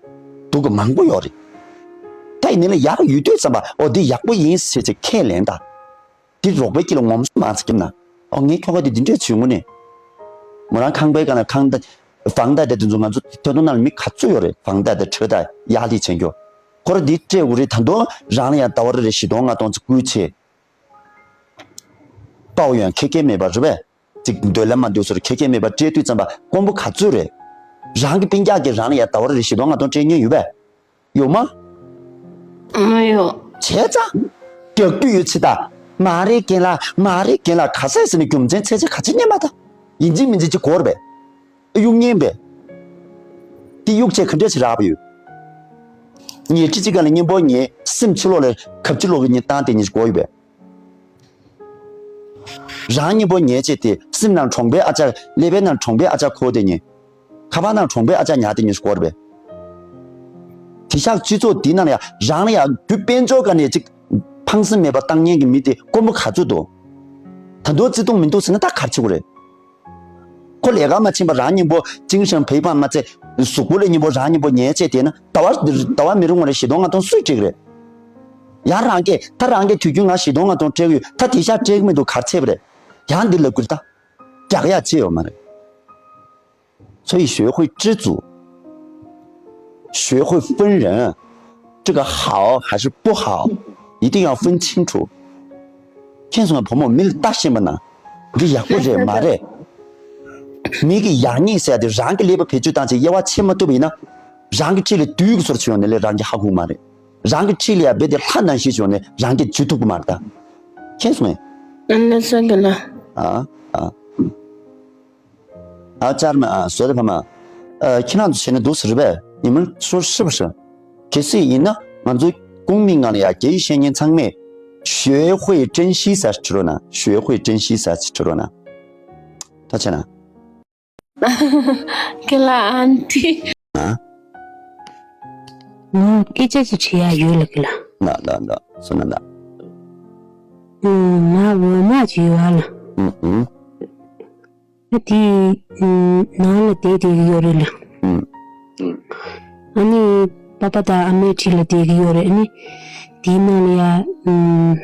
སྡུག་གི་མང་པོ་ཡོད་རེད། ད་ཡིན་ནའི་ལ་ཡག་ཡོད་དུས་ཙམ་པ་ཨོ་འདི་ཡག་པོ་ཡིན་ཟེར་བྱས་ཁས་ལེན་དང་། འདི་རོགས་པའི་དཀྱིལ་ལ་ངོམ་སོ་མང་ཙམ་བརྒྱབ་ན། ཨོ་ངའི་ཁྱོ་ག་འདི་འདི་འདྲས་བྱུང་ངོ་ནས། མོ་རང་ཁང་པའི་སྒང་ལ་ཁང་ད། བང་ད་དེ་དེ་ཚོ་ང་ཚོ་ཐོན་ཐོན་ནང་ལ་མི་ག་ཚོད་ཡོད་རེད་བང་ད་དེ་དྲོད་ད་ཡར་ལི་བྱེད་རྒྱུ། ཁོ་ར་འདི་སྤྲད་དགོས་རེད་ད་དུང་རང་ལ་ཡང་ཟླ་བ་རེ་རེ་བཞི་སྟོང་ལྔ་སྟོང་ཙམ་བསྐུར་བྱས། དཔའ་བོ་ཡང་ཁེ་ཁེ་མེད་པ་རེད་པས། ཅིག་འདོད་ལ་མ་འདོད་སོར་ཁེ་ཁེ་མེད་པ་སྤྲད་དུས་ཙམ་པ་དཀོན་པོ་ག་ཚོད་རེད། རང་གི་སྤུན་ཀྱག་གིས་རང་ལ་ཡང་ཟླ་བ་རེ་རེ་བཞི་སྟོང་ལྔ་སྟོང་སྤྲད་མྱོང་ཡོད་པས། ཡོད་མ། མ་ཡོད། བྱས་ཙང་། རྒྱག་རྒྱུ་ཡོད་ཚེ་ད། མ་རེད་རྒན་ལགས་མ་རེད་རྒན་ལགས་ག་ས་ཡིན་ཟེར་ནས་རྒྱུ་མཚན་ཚད་ཚད་ག་ཚད་རྙེད་མ་ད། ཡིན་གཅིག་མིན་གཅིག་ཅིག་གོ་རེད་པས། གཡུག་ཉན་པས། དེ་གཡུག་བྱས་ག་འདྲས་ཞིག་རག་པ་ཡོད། ཉལ་ཁྲི་གཅིག་སྒང་ལ་གཉེན་པོ་ཉལ་སེམས་ཕྱི་ལོགས་ལ་གབ་ཕྱི་ལོགས་ཀྱི་གཉེན་བཏང་དེ་ཉིན་ཞིག་གོ་ཡོད་པས། རང་གཉེན་པོ་ཉལ་བྱས་ཏེ་སེམས་ནང་གྲོང་པའི་ཨ་ཅག་ཀླད་པའི་ནང་གྲོང་པའི་ཨ་ཅག་ཁོ་དེ་ཉིན། ཁ་པར་ནང་གྲོང་པའི་ཨ་ཅག་ཉར་དེ་ཉིན་ཞིག་གོ་རེད་པས། དེ་ཤག་སྤྱི་ཚོགས་འདི་ནང་ལ་ཡང་རང་ལ་ཡང་རྒྱུ་དཔལ་འབྱོར་ག་ནས་ཅིག་ཕངས་སེམས་མེད་པ་བཏང་མཁན་གྱི་མི་དེ་དཀོན་པོ་ག་ཚོད་འདུག་ད་དུང་བརྩེ་དུང་མི་འདུག་ཟེར་ན་ད་ག་རེ་བྱེད་དགོས་རེད། ཁོ་ལས་ཀ་མ་ཕྱིན་པ་རང་གཉེན་པོ་ཅིང་ཧྲེང་བེ་པང་མ་ཚད་གཟུགས་པོ་ལ་གཉེན་པོ་རང་གཉེན་པོ་ཉལ་བྱས་བསྡད་ན་ཟླ་བ་ཟླ་བ་མི་རུང་བ་རེ་བཞི་སྟོང་ལྔ་སྟོང་སུས་སྤྲད་ཀྱི་རེད། ཡང་རང་གིས་ད་རང་གིས་དུས་རྒྱུན་ང་བཞི་སྟོང་ལྔ་སྟོང་སྤྲད་ཀྱི་ཡོད་ད་དེ་ཤག་སྤྲད་ཀྱི་མི་འདུག་ག་རེ་བྱས་པ་རེད། ཡང་འདི་ལབ་ཀྱི་རེད་ད། རྒྱག་ཡག་ཅི་ཡོད་མ་རེད། 所以学会知足，学会分人，这个好还是不好，一定要分清楚。 མཁྱེན་སོང་བ་བུ་མོ་མི་ལ་ལྟ་ཤེས་པ་ན། འདི་ཡག་པོ་རེད་མ་རེད། མི་གི་ཡག་ཉེས་ཟེར་ཡ་དེ་རང་གི་ཀླད་པ་བེད་སྤྱོད་བཏང་བྱས་དབྱེ་བ་ཕྱེ་མ་ཐུབ་པ་ཡིན་ན། རང་གི་འཁྲིས་ལ་བདུད་ཀྱི་ཚོར་བྱུང་ཡོང་ནས་ལས་རང་གི་ཧ་གོ་མ་རེད། རང་གི་འཁྲིས་ལ་ཡ་རྦད་དེ་ལྷ་ནང་བཞིན་བྱུང་ནས་རང་གི་འཇུ་ཐུབ་ཀྱི་མ་རེད་ད། མཁྱེན་སོང་ངས། ཨ་ནི་སོ་གི་ལ། ཨ་ཨ། ཨ་ཅར་མ་ཨ་བཟོ་དེ་ཕ་མ། ཨ་ཁྱེད་རང་ཚོ་བྱས་ན་འདུག་ཟེར་བས་ཉི་མ་སོར་ཧྲི་བ་ཧྲི། གལ་སྲིད་ཡིན་ན་ང་ཚོ་ཀུང་མིང་ང་ལ་ཡ་རྒྱའི་བཤད་མཁན་ཚང་མས་学会珍惜ཟེར་ཁྲིད་རོགས་གནང་学会珍惜ཟེར་ཁྲིད་རོགས་གནང་། ད་བྱས་ན། གི་ལ་ཨན་ཏི། ཨ། ང་སྐད་ཆ་ཅིག་དྲི་ཡ་ཡོད་ལ་གི་ལ། ལ་ལ་ལ་སོ་ན་ལ། ང་འོ་མ་ཅིག་ཡོད་ཨ་ལ། ཨུ་ཨུ། ཨ་དེ་ནང་ལ་བསྡད་བསྡད་ཀྱི་ཡོད་རེད་ལ། ཨུ། ཨ་ནི་པ་པ་དང་ཨ་མའི་འཁྲིས་ལ་བསྡད་ཀྱི་ཡོད་རེད། ཨ་ནི་དེའི་ནང་ལ་ཡ་ཨུམ།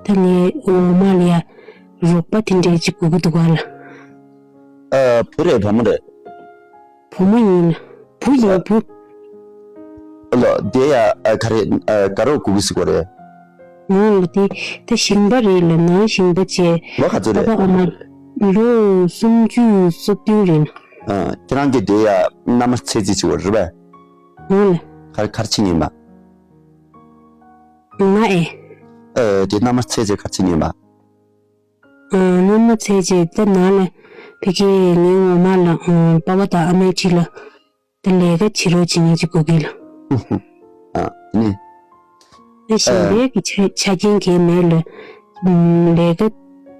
ད་ངའི་འོ་མ་ལ་ཡ་རོགས་པ་དེ་འདྲས་ཅིག་དགོས་ཀྱི་འདུག་ག་ལ། ཨ་བུ་རེད་བུ་མོ་རེད། བུ་མོ་ཡིན་ལ། བུ་ཡིན་བུ། ཨ་ལོ་དེ་ཡ་ཨ་ག་རེ་ཨ་དགའ་རོགས་དགོས་ཀྱི་ཟེར་གོ་རེད། ང་ལ་དེ་ད་ཞིང་པ་རེད་ལ། ནང་ཞིང་པ་བྱས། ལོ་ག་ཚོད་རེད། ཨ་ཕ་ཨ་མ་ལོ་སུམ་ཅུ་སོ་བདུན་རེད་ལ། ཨ་ཁྱེད་རང་གི་དེ་ཡ་མནའ་མ་ཚེ་རྩིས་བྱེད་དགོས་རེད་པས། ང་ལ། ག་རེ་ག་རེ་བྱེད་ཉན་པ། ང་ཨེ། ཨ་དེ་མནའ་མ་ཚེ་རྩིས་ག་རེ་བྱེད་ཉན་པ། ཨ་མནའ་མ་ཚེ་རྩིས་ད་ནང་ལ་ཕ་གིར་ངའི་འོ་མ་ལ་ཨ་པ་ཕ་དང་ཨ་མའི་འཁྲིས་ལ། ད་ལས་ཀ་བྱེད་རོགས་བྱེད་མཁན་ཅིག་དགོས་ཀྱི་ལ། ཨུ་ཧུ། ཨ་ནི། ཨ་གཞན་པའི་གི་ཆ་ཆ་རྐྱེན་གལ་མེད་ལ། ཨམ་ལས་ཀ་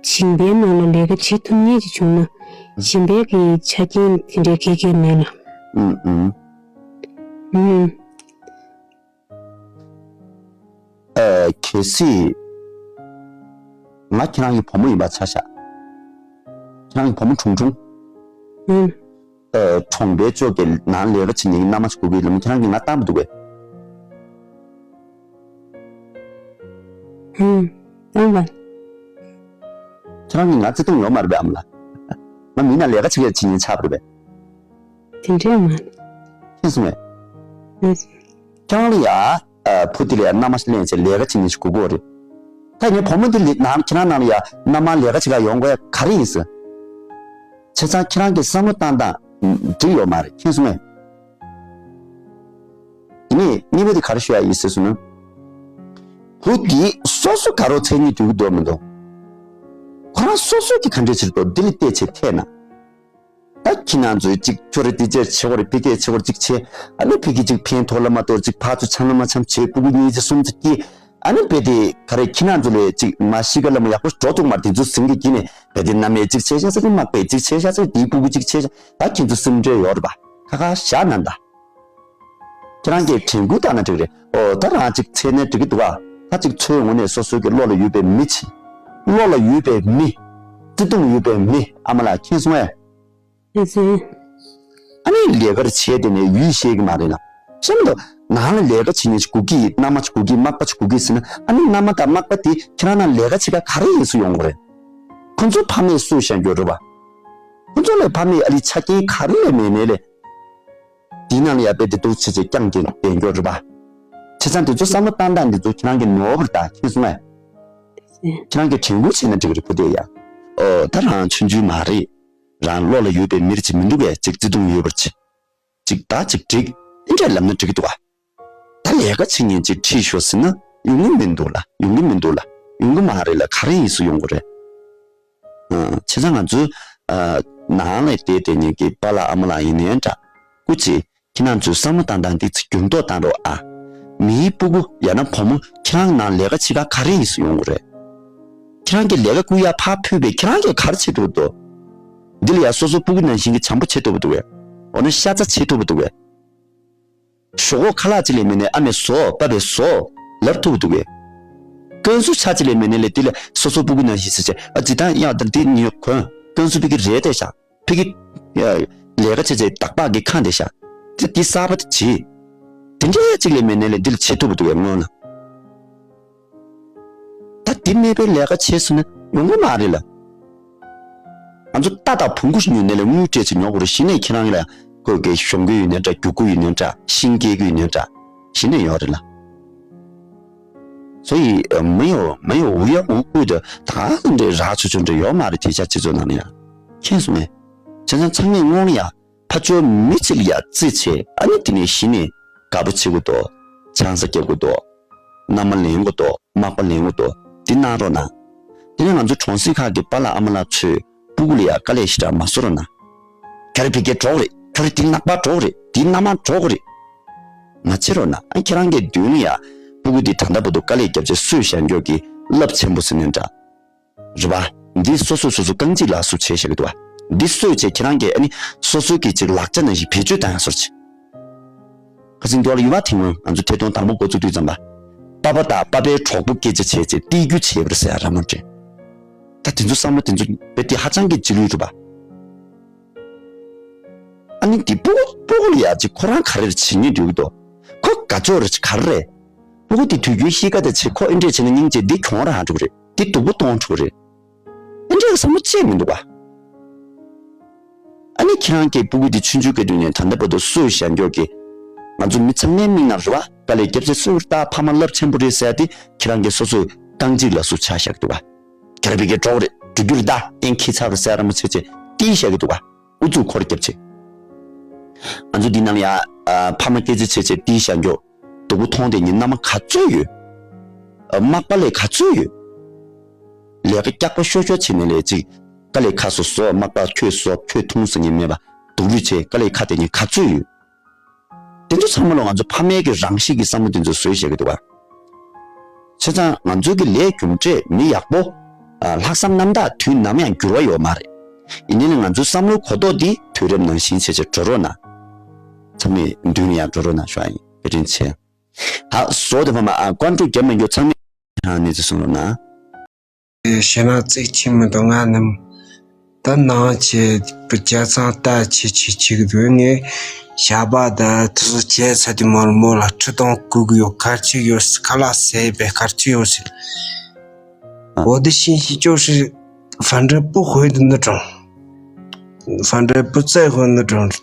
གཞན་པའི་ནང་ལ་ལས་ཀ་བྱེད་ཐུབ་མཁན་ཅིག་བྱུང་ན། གཞན་པའི་གི་ཆ་རྐྱེན་དེ་འདྲའི་གལ་གལ་མེད་ལ། ཨུམ་ཨུམ། ཨུམ། ཨ་གལ་སྲིད་ང་ཁྱེད་རང་གི་བུ་མོ་ཡིན་པ་ཆ་བཞག་ཁྱེད་རང་གི་བུ་མོ་གྲུང་གྲུང་། ཨུམ། ཨ་གྲོང་པའི་ཕྱོགས་ཀྱི་ནང་ལས་ཀ་བྱེད་མཁན་གྱི་མནའ་མ་ཞིག་དགོས་ཀྱི་ལམ་ཁྱེད་རང་གིས་ང་བཏང་པ་འདུག་གས། ཨུམ། བཏང་པ། ཁྱེད་རང་གིས་ང་བརྩེ་དུང་ཡོད་མ་རེད་པས་ཨ་མ་ལགས། ང་མི་ནང་ལས་ཀ་བྱེད་ཡ་བྱེད་མཁན་ཆགས་པ་རེད་པས། དེ་འདྲས་མ་རེད། ཤེས་སོང་ངས། ཤེས་སོང་། ཁྱེད་རང་ལ་ཡ། ཨ་བུ་དེ་ལ་ཡ་མནའ་མ་ཞིག་ལེན་བྱས་ལས་ཀ་བྱེད་མཁན་ཞིག་དགོས་ཀྱི་ཡོད་རེད། ད་ངའི་བུ་མོ་འདི་ལ་ནང་ཁྱེད་རང་ནང་ལ་ཡ་མནའ་མ་ལས་ཀ་བྱེད་ག་ཡོང་དགོས་ཡ་ག་རེ་ཡིན་ཟེར། བྱས་ཙང་ཁྱེད་རང་གི་བསམ་བློ་བཏང་སྟངས་འགྲིག་ཡོད་མ་རེད། མཁྱེན་སོང་ངས། དེ་ནས་གཉིས་པ་དེ་ག་རེ་ཤོད་ཡ་ཡིན་ཟེར་སོང་ན། བུ་འདི་སོ་སོ་དགའ་རོགས་མཚན་ཉིད་འདུག་གི་འདུག་མི་འདུག་ཁོ་རང་སོ་སོ་གི་ག་འདྲས་བྱེད་འདུག་འདི་ལ་བལྟས་བྱས་འཐད་ན། ད་ཁྱེད་རང་ཚོས་གཅིག་ཁྱོད་རེ་དེ་ཅེར་བྱེད་དགོས་རེད། ཕི་ཀེ་བྱེད་དགོས་རེད། གཅིག་བྱེད། ཨ་ནི་ཕི་ཀེ་གཅིག་ཕན་ཐོགས་ལ་མ་གཏོགས་གཅིག་ཕར་ཚུར་འཆམ་ལ་མ་འཆམ་བྱེད། སྤུ་གུ་གཉིས་ཚེ་གསུམ་ཚེ་སྐྱེས། ཨ་ནི་རྦད་དེ་ག་རེ་ཁྱེད་རང་ཚོ་ལས་གཅིག་མ་གཤིས་ཀ་ལ་མ་ཡག་པོ་འགྲོ་ཐུབ་མ་རེད། དེ་ཚོ་ཟིན་གི་གྱིས་ནས་རྦད་དེ་མནའ་མས་གཅིག་བྱས་ཤག་ཚེ་དམག་པས་གཅིག་བྱས་ཤག་ཚེ་དེའི་སྤུ་གུ་གཅིག་བྱས་ཤག་ད་ཁྱེད་ཚོ་སེམས་ཁྲལ་ཡོད་རེད་པ། ཁ་ཁ་བཞག་ན་ད། ཁྱེད་རང་གིས་དྲན་སྐུལ་བཏང་ན་འགྲིག་རེད། ཨོ་ད་རང་གཅིག་འཚོལ་ནས་འགྲིག་གི་འདུག་ག་ད་གཅིག་འཚོལ་ཡོང་ནས་སོ་སོའི་གི་བློ་ལ་ཡོད་པའི་མི་བྱེད། བློ་ལ་ཡོད་པའི་མི། བརྩེ་དུང་ཡོད་པའི་མི་ཨ་མ་ལགས། མཁྱེན་སོང་ངས། ཨེ་ཙི། ཨ་ནི་ལས་ཀར་བྱས་དེ་ནས་ཡུལ་ཤེས་ཀྱི་མ་རེད་ལ། ཤེས་མི་འདུག་ནང་ལ་ལས་ཀ་བྱེད་མཁན་ཞིག་དགོས་ཀྱི། མནའ་མ་ཞིག་དགོས་ཀྱི། མག་པ་ཞིག་དགོས་ཀྱི་ཟེར་ན། ཨ་ནི་མནའ་མ་དང་མག་པ་དེ་ཁྱེད་རང་ནང་ལས་ཀ་བྱེད་ག་ག་རེ་ཡིན་སུ་ཡོང་གི་རེད། ཁོ་ཚོ་ཕ་མས་གསོས་བཞག་རྒྱུ་རེད་པ། ཁོ་ཚོ་ལས་ཕ་མས་ཨ་ལི་ཆ་རྐྱེན་ག་རེ་ལས་མེད་ནའི་ལས། དེའི་ནང་ལ་ཡ་དཔེ་དེ་འདུག་བྱས་བྱས་རྐྱང་རྐྱང་བསྡད་རྒྱུ་རེད་པ། བྱས་ཙང་དེ་ཚོ་བསམ་བློ་བཏང་སྟངས་འདི་ཚོ་ཁྱེད་རང་གི་ནོར་བ་རེད་ད། མཁྱེན་སོང་ངས། ཁྱེད་རང་གིས་དྲན་སྐུལ་བྱས་ན་འགྲིག་གི་རེད། བུ་དེ་ཡ། ཨོ་ད་རང་ཆུང་ཆུང་མ་རེད། རང་བློ་ལ་ཡོད་པའི་མིར་ཅིག་མི་འདུག་གས། ཅིག་བརྩེ་དུང་ཡོད་པར་ཅིག་ཅིག་ད་ཅིག་འགྲིག་ཨེ་འདྲས་ལབ་ན་འགྲིག་གི་འདུག་ག་ད་ལས་ཀ་བྱེད་མཁན་ཅིག་ཁྲིད་ཤོག་ཟེར་ན་ཡོང་གི་མི་འདུག་ལ། ཡོང་གི་མི་འདུག་ལ། ཡོང་གི་མ་རེད་ལ། ག་རེ་ཡིན་སུ་ཡོང་གི་རེད། ཨ་བྱས་ཙང་ང་ཚོའི་ཨ་ནང་ལ་བསྡད་བསྡད་མཁན་གྱི་པཱ་ལགས་ཨ་མ་ལགས་ཡིན་ནའི་འདྲ། སྐུ་མཁྱེན། ཁྱེད་རང་ཚོས་བསམ་བློ་བཏང་སྟངས་འདི་ཚོ་འགྱུར་ལྡོག་བཏང་རོགས་ཨ། མིའི་སྤུ་གུ་ཡང་ན་བུ་མོ་ཁྱེད་རང་ནང་ལས་ཀ་བྱེད་ག་ག་རེ་ཡིན་སུ་ཡོང་གི་རེད། ཁྱེད་རང་གིས་ལས་ཀ་བསྐུར་ཡ་ཕར་ཕུད་པས་ཁྱེད་རང་གིས་ག་རེ་བྱེད་ཐུབ་འདུག་འདི་ལ་ཡ་སོ་སོ་སྤུ་གུ་ནང་བཞིན་གྱི་བྱམས་པོ་བྱེད་ཐུབ་འདུག་གས། འོ་ན་ཤ་ཚ་བྱེད་ཐུབ་འདུག་གས། ཞོག་ཁོག་ཁ་ལག་ཅིག་ལས་མེད་ནས་ཨ་མས་བཟོ། པ་པས་བཟོ་ལབ་ཐུབ་འདུག་གས། ཀན་སུའུ་ཆ་ཅིག་ལས་མེད་ནས་ལས་དེ་ལས་སོ་སོ་སྤུ་གུ་ནང་བཞིན་ཟེར་བྱས། ཨ་ཅི་ད་ཡང་ད་འདི་ཉོས་གོན། ཀན་སུའུ་ཕ་གི་རེད་བསྡད་ཤག་ཕ་གི་ལས་ཀ་བྱས་བྱས་སྟག་ལྤགས་ཀྱི་ཁ་བསྡད་ཤག་དེ་འདི་གསར་པ་དེ་བྱེད། དེ་འདྲས་ཅིག་ལས་མེད་ནས་ལས་འདི་ལ་བྱེད་ཐུབ་འདུག་གས་སྔོན་ལ། ད་འདི་མེད་པའི་ལས་ཀ་བྱེད་ཟེར་ན་ཡོང་གི་མ་རེད་ལ། ང་ཚོ་རྟ་དང་བོང་གུ་ཞིག་ཉོས་ནས་ལས་དངུལ་སྤྲད་ཚེ་ཉོ་དགོས་རེད། གཞི་ནས་ཁྱེད་རང་ལ་ཁོས་གི་གཞོང་གི་ཡོད་ནའི་འདྲ། རྒྱུག་གུ་ཡོད་ནའི་འདྲ། ཤིང་སྐྱེལ་གི་ཡོད་ནའི་འདྲ། གཞི་ནས་ཡོད་རེད་ལ། 所以没有没有无缘无故的ད་ག་འདྲའི་རག་ཆོག་ཆོག་འདྲ་ཡོད་མ་རེད། དེ་ཆ་སྤྱི་ཚོགས་ནང་ལ་ཡང་མཁྱེན་སོང་ངས། བྱས་ཙང་ཚང་མས་སྔོན་ལ་ཡ་ཕར་ཕྱོགས་མི་གཅིག་ལ་ཡ་རྩིས་བྱས། ཨ་ནི་དེ་ནས་གཞི་ནས་དགའ་པོ་བྱེད་དགོས་འདུག་ཆང་ས་བརྒྱབ་དགོས་འདུག་མནའ་མ་ལེན་དགོས་འདུག་མག་པ་ལེན་དགོས་འདུག་འདི་གནང་རོགས་གནང་། དེ་ནས་ང་ཚོ་གྲོང་གསེབ་ཁག་གི་པཱ་ལགས་ཨ་མ་ལགས་ཚོས་སྤུ་གུ་ལ་ཡ་དཀའ་ལས་ཞེ་དྲག་མ་བཟོ་རོགས་གནང་། ཁྱོད་རེ་ཕ་གིར་འགྲོ་དགོས་རེད། ཁྱོད་རེ་དེ་ནག་པར་འགྲོ་དགོས་རེད། དེ་མནའ་མར་འགྲོ་དགོས་རེད། མ་བྱེད་རོགས་གནང་། ཨ་ཁྱེད་རང་གི་མདུན་ལ་ཡ་སྤུ་གུ་དེ་ད་ལྟ་བར་དུ་དཀའ་ལས་བརྒྱབ་བྱས་གསོས་བཞག་མཁན་གྱི་རླབས་ཆེན་པོ་ཟེར་ནའི་འདྲ། རེད་པ། འདི་སོ་སོས་སོ་སོ་རྐང་གཅིག་ལག་སུབ་བྱས་བཞག་གི་འདུག་པ། འདི་གསོས་བྱས་ཁྱེད་རང་གིས་ཨ་ནི་སོ་སོའི་གི་ཅིག་ལག་ཆ་ནང་བཞིན་བེད་སྤྱོད་བཏང་ཡ་བཟོ་འདྲ་ཅིག་ཁ་སང་འདི་བ་ལ་ཡུལ་བ་དེ་སྔོན་ང་ཚོ་ཐད་གཏོང་དང་པོ་འགོ་བཙུགས་དུས་ཙམ་པ། པ་ཕ་དང་པ་ཕའི་གྲོགས་པོ་སྐད་ཆ་བྱས་བྱས་ཏིལ་རྒྱུ་བྱས་པ་རེད་ཟེར་ཡ་ར་མ་དྲན། ད་དེ་ཚོ་བསམ་བློ་དེ་ཚོ་དཔེ་དེ་ཧ་ཅང་གི་རྗེས་ལུས་རེད་པ། ཨ་ནི་འདི་སྤུ་གུ་སྤུ་གུ་ལ་ཡ་ཅིག་ཁོ་རང་ག་རེ་བྱེད་སྙིང་འདོད་ཀྱི་འདུག་ཁོ་དགའ་ཕྱོགས་རེད་ཅིག་ག་རེ་རེད། སྤུ་གུ་དེ་དུས་རྒྱུན་གཤིས་ཀ་དེ་བྱེད། ཁོ་ཨེ་འདྲས་བྱས་ན་སྙིང་རྗེ་འདི་གྱོང་རག་འགྲོ་གི་རེད། འདི་སྡུག་པོ་གཏོང་འགྲོ་གི་རེད། ཨེ་འདྲས་བསམ་བློ་ཅིག་མི་འདུག་ག་ཨ་ནི་ཁྱེད་རང་གི་སྤུ་གུ་དེ་ཆུང་ཆུང་སྐྱེས་དུས་ནས་ད་ལྟ་བར་དུ་གསོས་བཞག་མཁན་གྱི། ང་ཚོ་མི་ཚང་མའི་མིག་ནང་རེད་པ། དཀའ་ལས་བརྒྱབ་བྱས་གསོས་པ་རེད། ད་ཕ་མ་རླབས་ཆེན་པོ་རེད་ཟེར་ཡ་དེ་ཁྱེད་རང་གི་སོ་སོའི་རྐང་གཅིག་ལག་སུབ་ཆགས་བཞག་གི་འདུག་ག་ཁྱེད་རང་ཕ་གིར་འགྲོ་གི་རེད། འགྲོ་རྒྱུ་རེད། ད་གཏན་འཁེལ་ཚར་བ་རེད་ཟེར་ར་མ་བྱས་བྱས་ཏིལ་བཞག་གི་འདུག་ག་ཨུ་ཚུགས་འཁོར་རྒྱབ་བྱས། ང་ཚོ་འདི་ནང་ཡ་ཨ་ཕ་མ་སྐད་ཆ་བྱས་བྱས་ཏིལ་བཞག་མཁན་གྱི་སྡུག་པོ་མཐོང་བསྡད་མཁན་མནའ་མ་ག་ཚོད་ཡོད། ཨ་མག་པ་ལས་ག་ཚོད་ཡོད། ལས་ཀ་སྐྱག་པ་ཤོར་ཤོར་བྱས་ནས་ལས་ཅིག་དཀའ་ལས་ཁག་སོ་སོ། མག་པ་ཁྱོད་བཟོ་ཁྱོད་འཐུང་ཟེར་མཁན་མེད་པ། སྡུག་རུས་བྱས་དཀའ་ལས་ཁག་བསྡད་མཁན་ག་ཚོད་ཡོད། དེ་ཚོ་ཚང་མ་ལ་ང་ཚོ་ཕ་མའི་གི་རང་གཤིས་ཀྱི་བསམ་བློ་དེ་ཚོ་བཟོས་བཞག་གི་འདུག་བ། བྱས་ཙང་ང་ཚོའི་གི་ལས་རྒྱུ་འབྲས་མི་ཡག་པོ། ཨ། ལྷག་བསམ་རྣམ་དག་དུས་ནམ་ཡང་འགྱུར་བ་ཡོད་མ་རེད། ཡིན་ནའི་ང་ཚོའི་བསམ་བློའི་གོ་རྟོགས་འདི་དུས་རབས་ནང་བཞིན་བྱས་བྱས་འགྲོ་རོགས་གནང་། ཚང་མས་མདུན་ལ་ཡང་འགྲོ་རོགས་གནང་ཞུ་ཡ་ཡིན། བཀའ་དྲིན་ཆེ། ད་བཟོ་དེ་ཕ་མ། ཨ། ཀོན་ཀྲུ་རྒྱབ་མ་རྒྱུ་ཚང་མས་ཧང་ནས་ཚེ་གསུང་རོགས་གནང་། ཞེ་ན་ཚིག་ཆེ་མི་འདུག་ང་ནི་ད་ནང་ཆེ་བུ་ཇ་ཚང་ལྟ་ཆེ་ཆེ་ཆེ་གི་འདུག་ངས་ཞག་པ་ད་དུ་བྱས་ཚ་དེ་མོར་མོ་ལ་ཁྲི་སྟོང་བསྐུར་གི་ཡོད། གར་ཆི་ཡོད་ཁ་ལག་ཟས་པའི་གར་ཆི་ཡོད་ཟེར། འོ་དེ་ཤིན་ཤི་ཅོ་ཧྲི་ཧྥན་ཀྲི་པུ་ཧོད་དུ་ནི་གྲོང་། ཧྥན་ཀྲི་པུ་ཙེ་ཧོད་ནི་གྲོང་།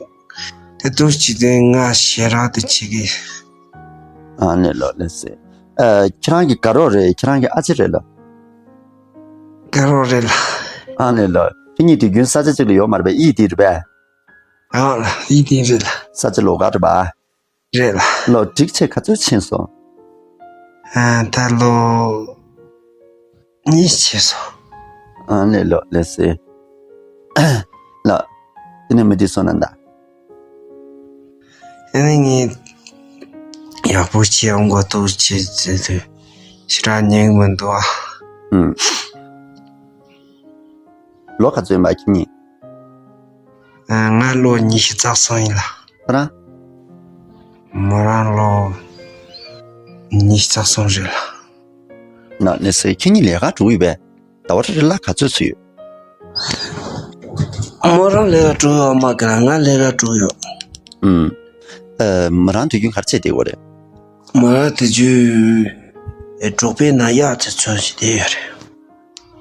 དེ་དུས་ཅི་དེ་ང་ཞེ་རག་དེ་ཆེ་གི། ཨ་ནེ་ལོ་ལེ་སེ། ཨ། ཁྱེད་རང་གི་དགའ་རོགས་རེད། ཁྱེད་རང་གི་ཨ་ཅེ་རེད་ལོ། དགའ་རོགས་རེད་ལ། ཨ་ནེ་ལོ། ཁྱེད་གཉིས་དུས་རྒྱུན་ས་ཆ་གཅིག་ལ་ཡོད་མ་རེད་པས། ཨི་དེ་རེད་པས། ཨ་ལ་ཨི་དེ་རེད་ལ། ས་ཆ་ལོ་ག་རེད་པ། རེད་ལ། ལོ་སྒྲིག་ཆས་ག་ཚོད་ཕྱིན་སོང་། ཨ། ད་ལོ་གཉིས་ཕྱིན་སོང་། ཨ་ནེ་ལོ་ལེ་སེ། ལ། དེ་ནས་མི་དེ་སོང་ན་ད། ཨ་ནི་ངས་ཡག་པོ་བྱེད་ཡོང་གོ་ཐུག་བྱེད་ཟེར་དུས་ཞེ་དྲག་ཉན་གི་མི་འདུག་ཨ། ཨུམ། ལོ་ག་ཚོད་ཡིན་པ་ཁྱེད་གཉིས། ཨ། ང་ལོ་ཉི་ཤུ་རྩ་གསུམ་ཡིན་ལ། ཁྱེད་རང་། མོ་རང་ལོ་ཉི་ཤུ་རྩ་གསུམ་རེད་ལ། ན་ནི་སེ་ཁྱེད་གཉིས་ལས་ཀ་འགྲོ་ཡོད་པས། ཟླ་བ་རེ་རེ་ལ་ག་ཚོད་ཚུད་ཡོད། མོ་རང་ལས་ཀ་འགྲོ་ཡོད་མ་ག་ང་ལས་ཀ་འགྲོ་ཡོད། ཨུམ། ཨ། མོ་རང་དུས་རྒྱུན་ག་རེ་བྱས་བསྡད་ཡོད་རེད། མོ་རང་དུས་རྒྱུན་ཨེ་འབྲོག་པའི་ནང་གཡག་དེ་འཚོ་བྱས་བསྡད་ཡོད་རེད།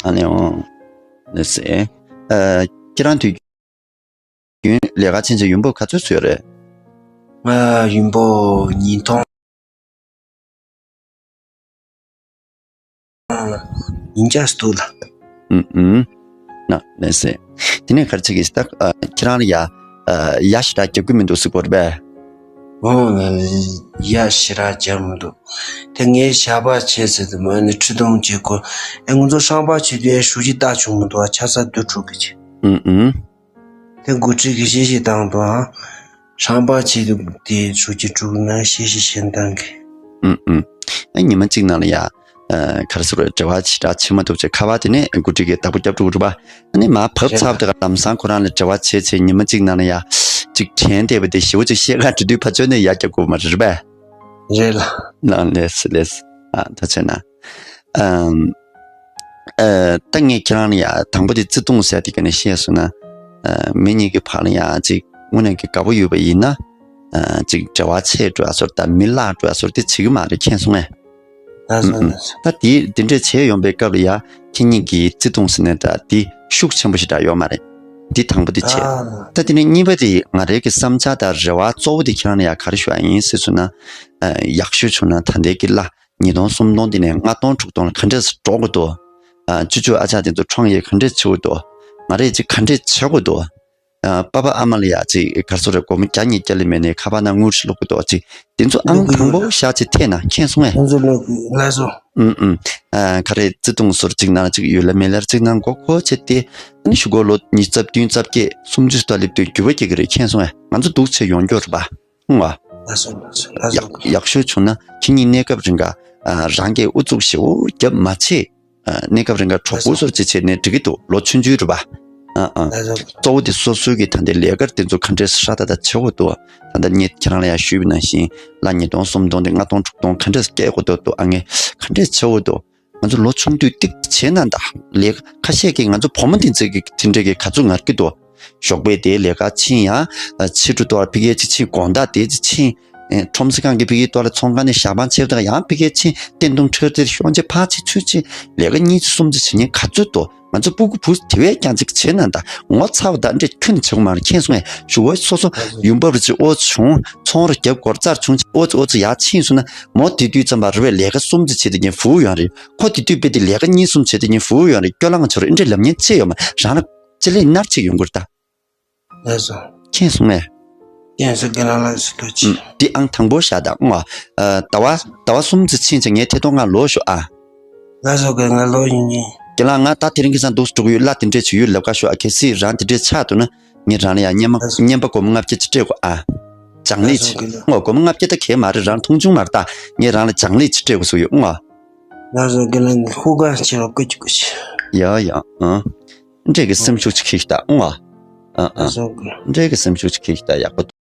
ཨ་ནི་འོང་། ལེ་སེ། ཨ། ཁྱེད་རང་དུས་རྒྱུན་ལས་ཀ་ཕྱིན་ཆད་ཡོང་འབབ་ག་ཚོད་ཚུད་ཡོད་རེད། ང་ཡོང་འབབ་ཉིས་སྟོང་ཉིས་བརྒྱ་སྟོད་ལ། ཨུམ་ཨུམ། ན་ལེ་སེ། དེ་ནས་ག་རེ་བྱེད་ཀྱི་ད། ཨ། ཁྱེད་རང་ལ་ཡ། ཨ། ཡ་ཞེ་དྲག་རྒྱབ་ཀྱི་མི་འདུག་ཟེར་གོ་རེད་པས། འོ་ང་ལ་ཡ་ཞེ་དྲག་རྒྱབ་མི་འདུག་དེ་ངས་ཞག་པ་བྱས་ཟེར་དུས་མ་ནི་ཁྲི་སྟོང་བྱེད་དགོས། ཨེ་ང་ཚོ་ཧྲང་པ་བྱེད་དུས་ཨེ་ཧྲུའུ་ཅི་ལྟ་བྱུང་མི་འདུག་ཨ་ཆ་ས་སྡུག་འགྲོ་གི་བྱེད། ཨུམ་ཨུམ། དེ་འགོ་ཁྲིད་ཀྱི་གཞི་ཞིག་བཏང་དང་། ཧྲང་པ་བྱེད་དུས་དེ་ཧྲུའུ་ཅི་དྲུག་ན་གཞི་ཞིག་གཞན་བཏང་གི། ཨུམ་ཨུམ། ཨ་ཉི་མ་གཅིག་ནང་ལ་ཡ། ཨ་ག་རེ་ཟེར་བ་འབྲེལ་བ་ཞེ་དྲག་བྱེད་མ་ཐུབ་ཅེས་ཁ་པར་དེ་ནས་འགོ་ཁྲིད་ཀྱིས་བདག་པོ་རྒྱབ་འགྲོ་གི་རེད་པ། ཨ་ནི་མ་བབས་རེད་ཚར་བ་དེ་ག་ལམ་སང་ཁོ་རང་ལ་འབྲེལ་བ་བྱེད་ཚེ་ཉི་མ་གཅིག་ནང་ལ་ཡ། གཅིག་དྲན་བསྡད་པ་དེ་ཞེ་པོ་ཅིག་བཤད་ག་འགྲོ་དུས་ཕར་ཕྱོགས་ནས་ཡ་རྒྱབ་དགོས་མ་རེད་པས། རེད་ལ། ལགས་ལགས་སེ་ལགས་སེ། ཨ་ད་བྱས་ན། ཨམ། ཨ་ད་ངས་ཁྱེད་རང་ལ་ཡ་དང་པོ་དེ་བརྩེ་དུང་ཟེར་དེ་ག་ནས་བཤད་སོང་ན། ཨ་མི་གཉིས་ཀྱི་བར་ལ་ཡ་ཅིག་དངོས་གནས་ཀྱི་དགའ་པོ་ཡོད་པ་ཡིན་ན། ཨ་ཅིག་འབྲེལ་བ་ཆད་འགྲོ་ཡ་སོར་དང་མི་བརླག་འགྲོ་ཡ་སོར་དེ་བྱེད་ཀྱི་མ་རེད། མཁྱེན་སོང་ངས། ལགས་སོ་ལགས་སོ། ད་དེ་དེ་འདྲས་བྱས་ཡོང་པའི་སྐབས་ལ་ཡ་ཁྱེད་གཉིས་ཀྱི་བརྩེ་དུང་ཟེར་ནས་ད་དེ་ཤུགས་ཆེན་པོ་ཞིག་འདྲ་ཡོད་མ་རེད། འདི་དང་པོ་དེ་བྱས། ཨ་ད་དེ་ནས་གཉིས་པ་དེ་ང་རའི་གི་བསམ་འཆར་དང་རེ་བ་གཙོ་བོ་དེ་ཁྱེད་རང་ལ་ཡ་ག་རེ་ཞུ་ཡ་ཡིན་ཟེར་སོང་ན། ཨ་ཡག་ཤོས་བྱུང་ན་ད་ལྟའི་གི་གླ་ཉིས་སྟོང་སུམ་སྟོང་དེ་ནས་ལྔ་སྟོང་དྲུག་སྟོང་ལ་ག་འདྲས་འགྲོ་དགོས་འདུག་ཨ་ཅོ་ཅོ་ཨ་ཅག་དེ་ཚོ་འཕྲོང་ཡས་ག་འདྲས་བྱེད་དགོས་འདུག་ང་རས་ཅིག་ག་འདྲས་བྱེད་དགོས་འདུག་ཨ་པ་ཕ་ཨ་མ་ལ་ཡ་ཅིག་ག་རེ་ཟེར་རེད། སྒོར་མོ་བརྒྱ་ཉིས་བརྒྱ་ལས་མེད་ནས་ཁ་པར་ནང་དངུལ་ཞིག་སློག་དགོས་འདུག་ཅིག་དེ་ཚོ་ཨང་དང་པོ་བཞག་ཅིག་ཐད་ན་མཁྱེན་སོང་ངས། ཁོང་ཚོ་ལོག་ལ་སོ། ཨུམ་ཨུམ། ཨ་ག་རེ་བརྩེ་དུང་ཟུར་གཅིག་ནང་གཅིག་ཡོད་ལ་མེད་ལ་གཅིག་ནང་མགོ་འཁོར་བྱས་ཏེ། ཨ་ནི་གཞུག་གུ་ལོ་ཉིས་རྩ་བདུན་རྩ་བརྒྱད་སུམ་ཅུ་ལྟ་སླེབས་དུས་འགྱུར་བ་སྐྱེ་གི་རེད། མཁྱེན་སོང་ངས། ང་ཚོ་འདུག་ཚེ་ཡོང་རྒྱུ་རེད་པ། ཧུང་བ། ལགས་སོ་ལགས་སོ་ལགས་སོ། ཡག་ཡག་ཤོས་བྱུང་ན་ཁྱེད་གཉིས་གནས་སྐབས་རིང་ག་ཨ་རང་གིས་ཨུ་ཚུགས་ཞེ་པོ་རྒྱབ་མ་བྱེད། ཨ་གནས་སྐབས་རིང་ག་གྲོགས་པོ་ལགས་སོ། ཟུར་གཅིག་བྱས་ནས་འགྲིག་གི་འདུག་ལོ་ཆུང་ཆུང་རེད་པ། ཨ་ཨ། ལགས་སོ། གཙོ་བོ་དེ་སོ་སོའི་གི་ད་ལྟའི་ལས་ཀར་དེ་ཚོ་ག་འདྲས་ཧྲ་ཏག་ཏག་བྱེད་དགོས་འདུག་ད་ལྟ་ངས་ཁྱེད་རང་ལ་ཡང་ཞུས་པ་ནང་བཞིན་གླ་ཉིས་སྟོང་སུམ་སྟོང་དེ་ལྔ་སྟོང་དྲུག་སྟོང་ག་འདྲས་སྐྱེལ་དགོས་འདུག་ཨ་ངས་ག་འདྲས་བྱེད་དགོས་འདུག་ང་ཚོ་ལོ་ཆུང་དུས་ཏིག་བྱས་ན་ད་ལས་ཁ་ཤས་ཀྱིས་ང་ཚོ་བུ་མོ་འདི་ཚོས་ཀྱི་དེ་འདྲས་ཀྱི་ག་ཚོད་ངར་གི་འདུག་ཞོགས་པའི་དེའི་ལས་ཀ་ཕྱིན་ཡང་ཕྱི་དྲོ་ཏོག་ཕ་གིར་ཅིག་ཕྱིན། དགོང་དག་དེ་ཅིག་ཕྱིན། ཁྲོམ་ས་སྒང་གི་ཕ་གིར་ཏོག་ལ་ཚོང་ཁང་ནས་ཞག་པང་ཆེ་བ་དང་ཡང་ཕ་གིར་ཕྱིན། བསྟན་དུང་ཁྲོད་དེར་ཤོང་ཆེ་ཕར་ཕྱིན་ཚུར་ཕྱིན། ལས་ཀ་གཉིས་ཚེ་གསུམ་ཚེ་བྱེད་མཁན་ག་ཚོད་འདུག་ང་ཚོ་སྤུ་གུ་བུ་དེ་བས་ཀྱང་ཅིག་བྱས་ན་ད་ངོ་ཚ་བ་དང་འདྲེ་ཁྱོན་ནས་བྱེད་དགོས་མ་རེད། མཁྱེན་སོང་ངས། ཞུ་བ་སོ་སོ་ཡུམ་བབ་རུ་ཅིག་ཨོ་བྱུང་། ཚོང་རུ་རྒྱབ་སྒོར་རྩར་བྱུང་ཨོ་ཙི་ཨོ་ཙི་ཡར་ཕྱིན་སོང་ན་མོ་དེ་དུས་ཙམ་པ་རུ་བའི་ལས་ཀ་གསུམ་ཚེ་བྱེད་དེ་ཉིན་ཧྥུའུ་ཡོང་རེད། ཁོ་དེ་དུས་དཔེ་དེ་ལས་ཀ་གཉིས་གསུམ་བྱེད་དེ་ཉིན་ཧྥུའུ་ཡོང་རེད། སྐྱོ་ལང་ཆོར་འདྲེ་ལབ་ཉན་ཅི་ཡོད་མ་རང་ལ་ཅི་ལས་ནར་ཅིག་ཡོང་གི་རེད་ད། ལགས་སོ། མཁྱེན་སོང་ངས། མཁྱེན་སོང་། རྒན་ལགས་ལགས་སོ་ཐུགས་རྗེ་ཆེ། ཨུམ། འདི་ཨང་དང་པོ་བཞག་དང་ཨ། ཟླ་བ་ཟླ་བ་གསུམ་ཙམ་ཕྱིན་ཙང་ངས་ཐད་གཏོང་ང་ལོག་ཤོག་ཨ། ལགས་སོ་རྒན་ང་ལོག་ཡིན་ཡིན། རྒན་ལགས་ང་ད་དེ་རིང་ཁ་སང་འདུག་སེ་འགྲོ་གི་ཡོད། གླ་དེ་འདྲས་བྱེད་ཡོད་ལབ་ཁ་ཤོག་ཨ། གལ་སྲིད་རང་དེ་འདྲས་ཆགས་འདུག་ན་ངས་རང་ལ་ཡང་རྔན་པ་ལགས་སོ། རྔན་པ་སྒོར་མོ་ལྔ་བརྒྱ་ཅིག་སྤྲད་དགོས་ཨ། ལགས་སྦྱང་ལས་ཅིག་ཨང་། སྒོར་མོ་ལྔ་བརྒྱ་ད་གས་མ་རེད། རང་མཐོང་ཆུང་མ་རེད་ད། ངས་རང་ལ་སྦྱང་ལས་ཅིག་སྤྲད་དགོས་བཟོ་ཡོད་ཨང་། ལགས་སོ་དགེ་ལགས། ཧུ་ག་ཆེ་རོ་ཀུ་ཅི་ཀུ་ཅི། ཡ་ཡ་ཨང་། འདྲེ་གི་སེམས་ཤུགས་ཅིག་ཁྱེར་ཤིག་ད་ཨང་། ཨ་ཨ། ལགས་སོ་དགེ་ལགས། འདྲེ་གི་སེམས་ཤུགས་ཅིག་ཁྱེར་ཤིག་ད། ཡག་པོ།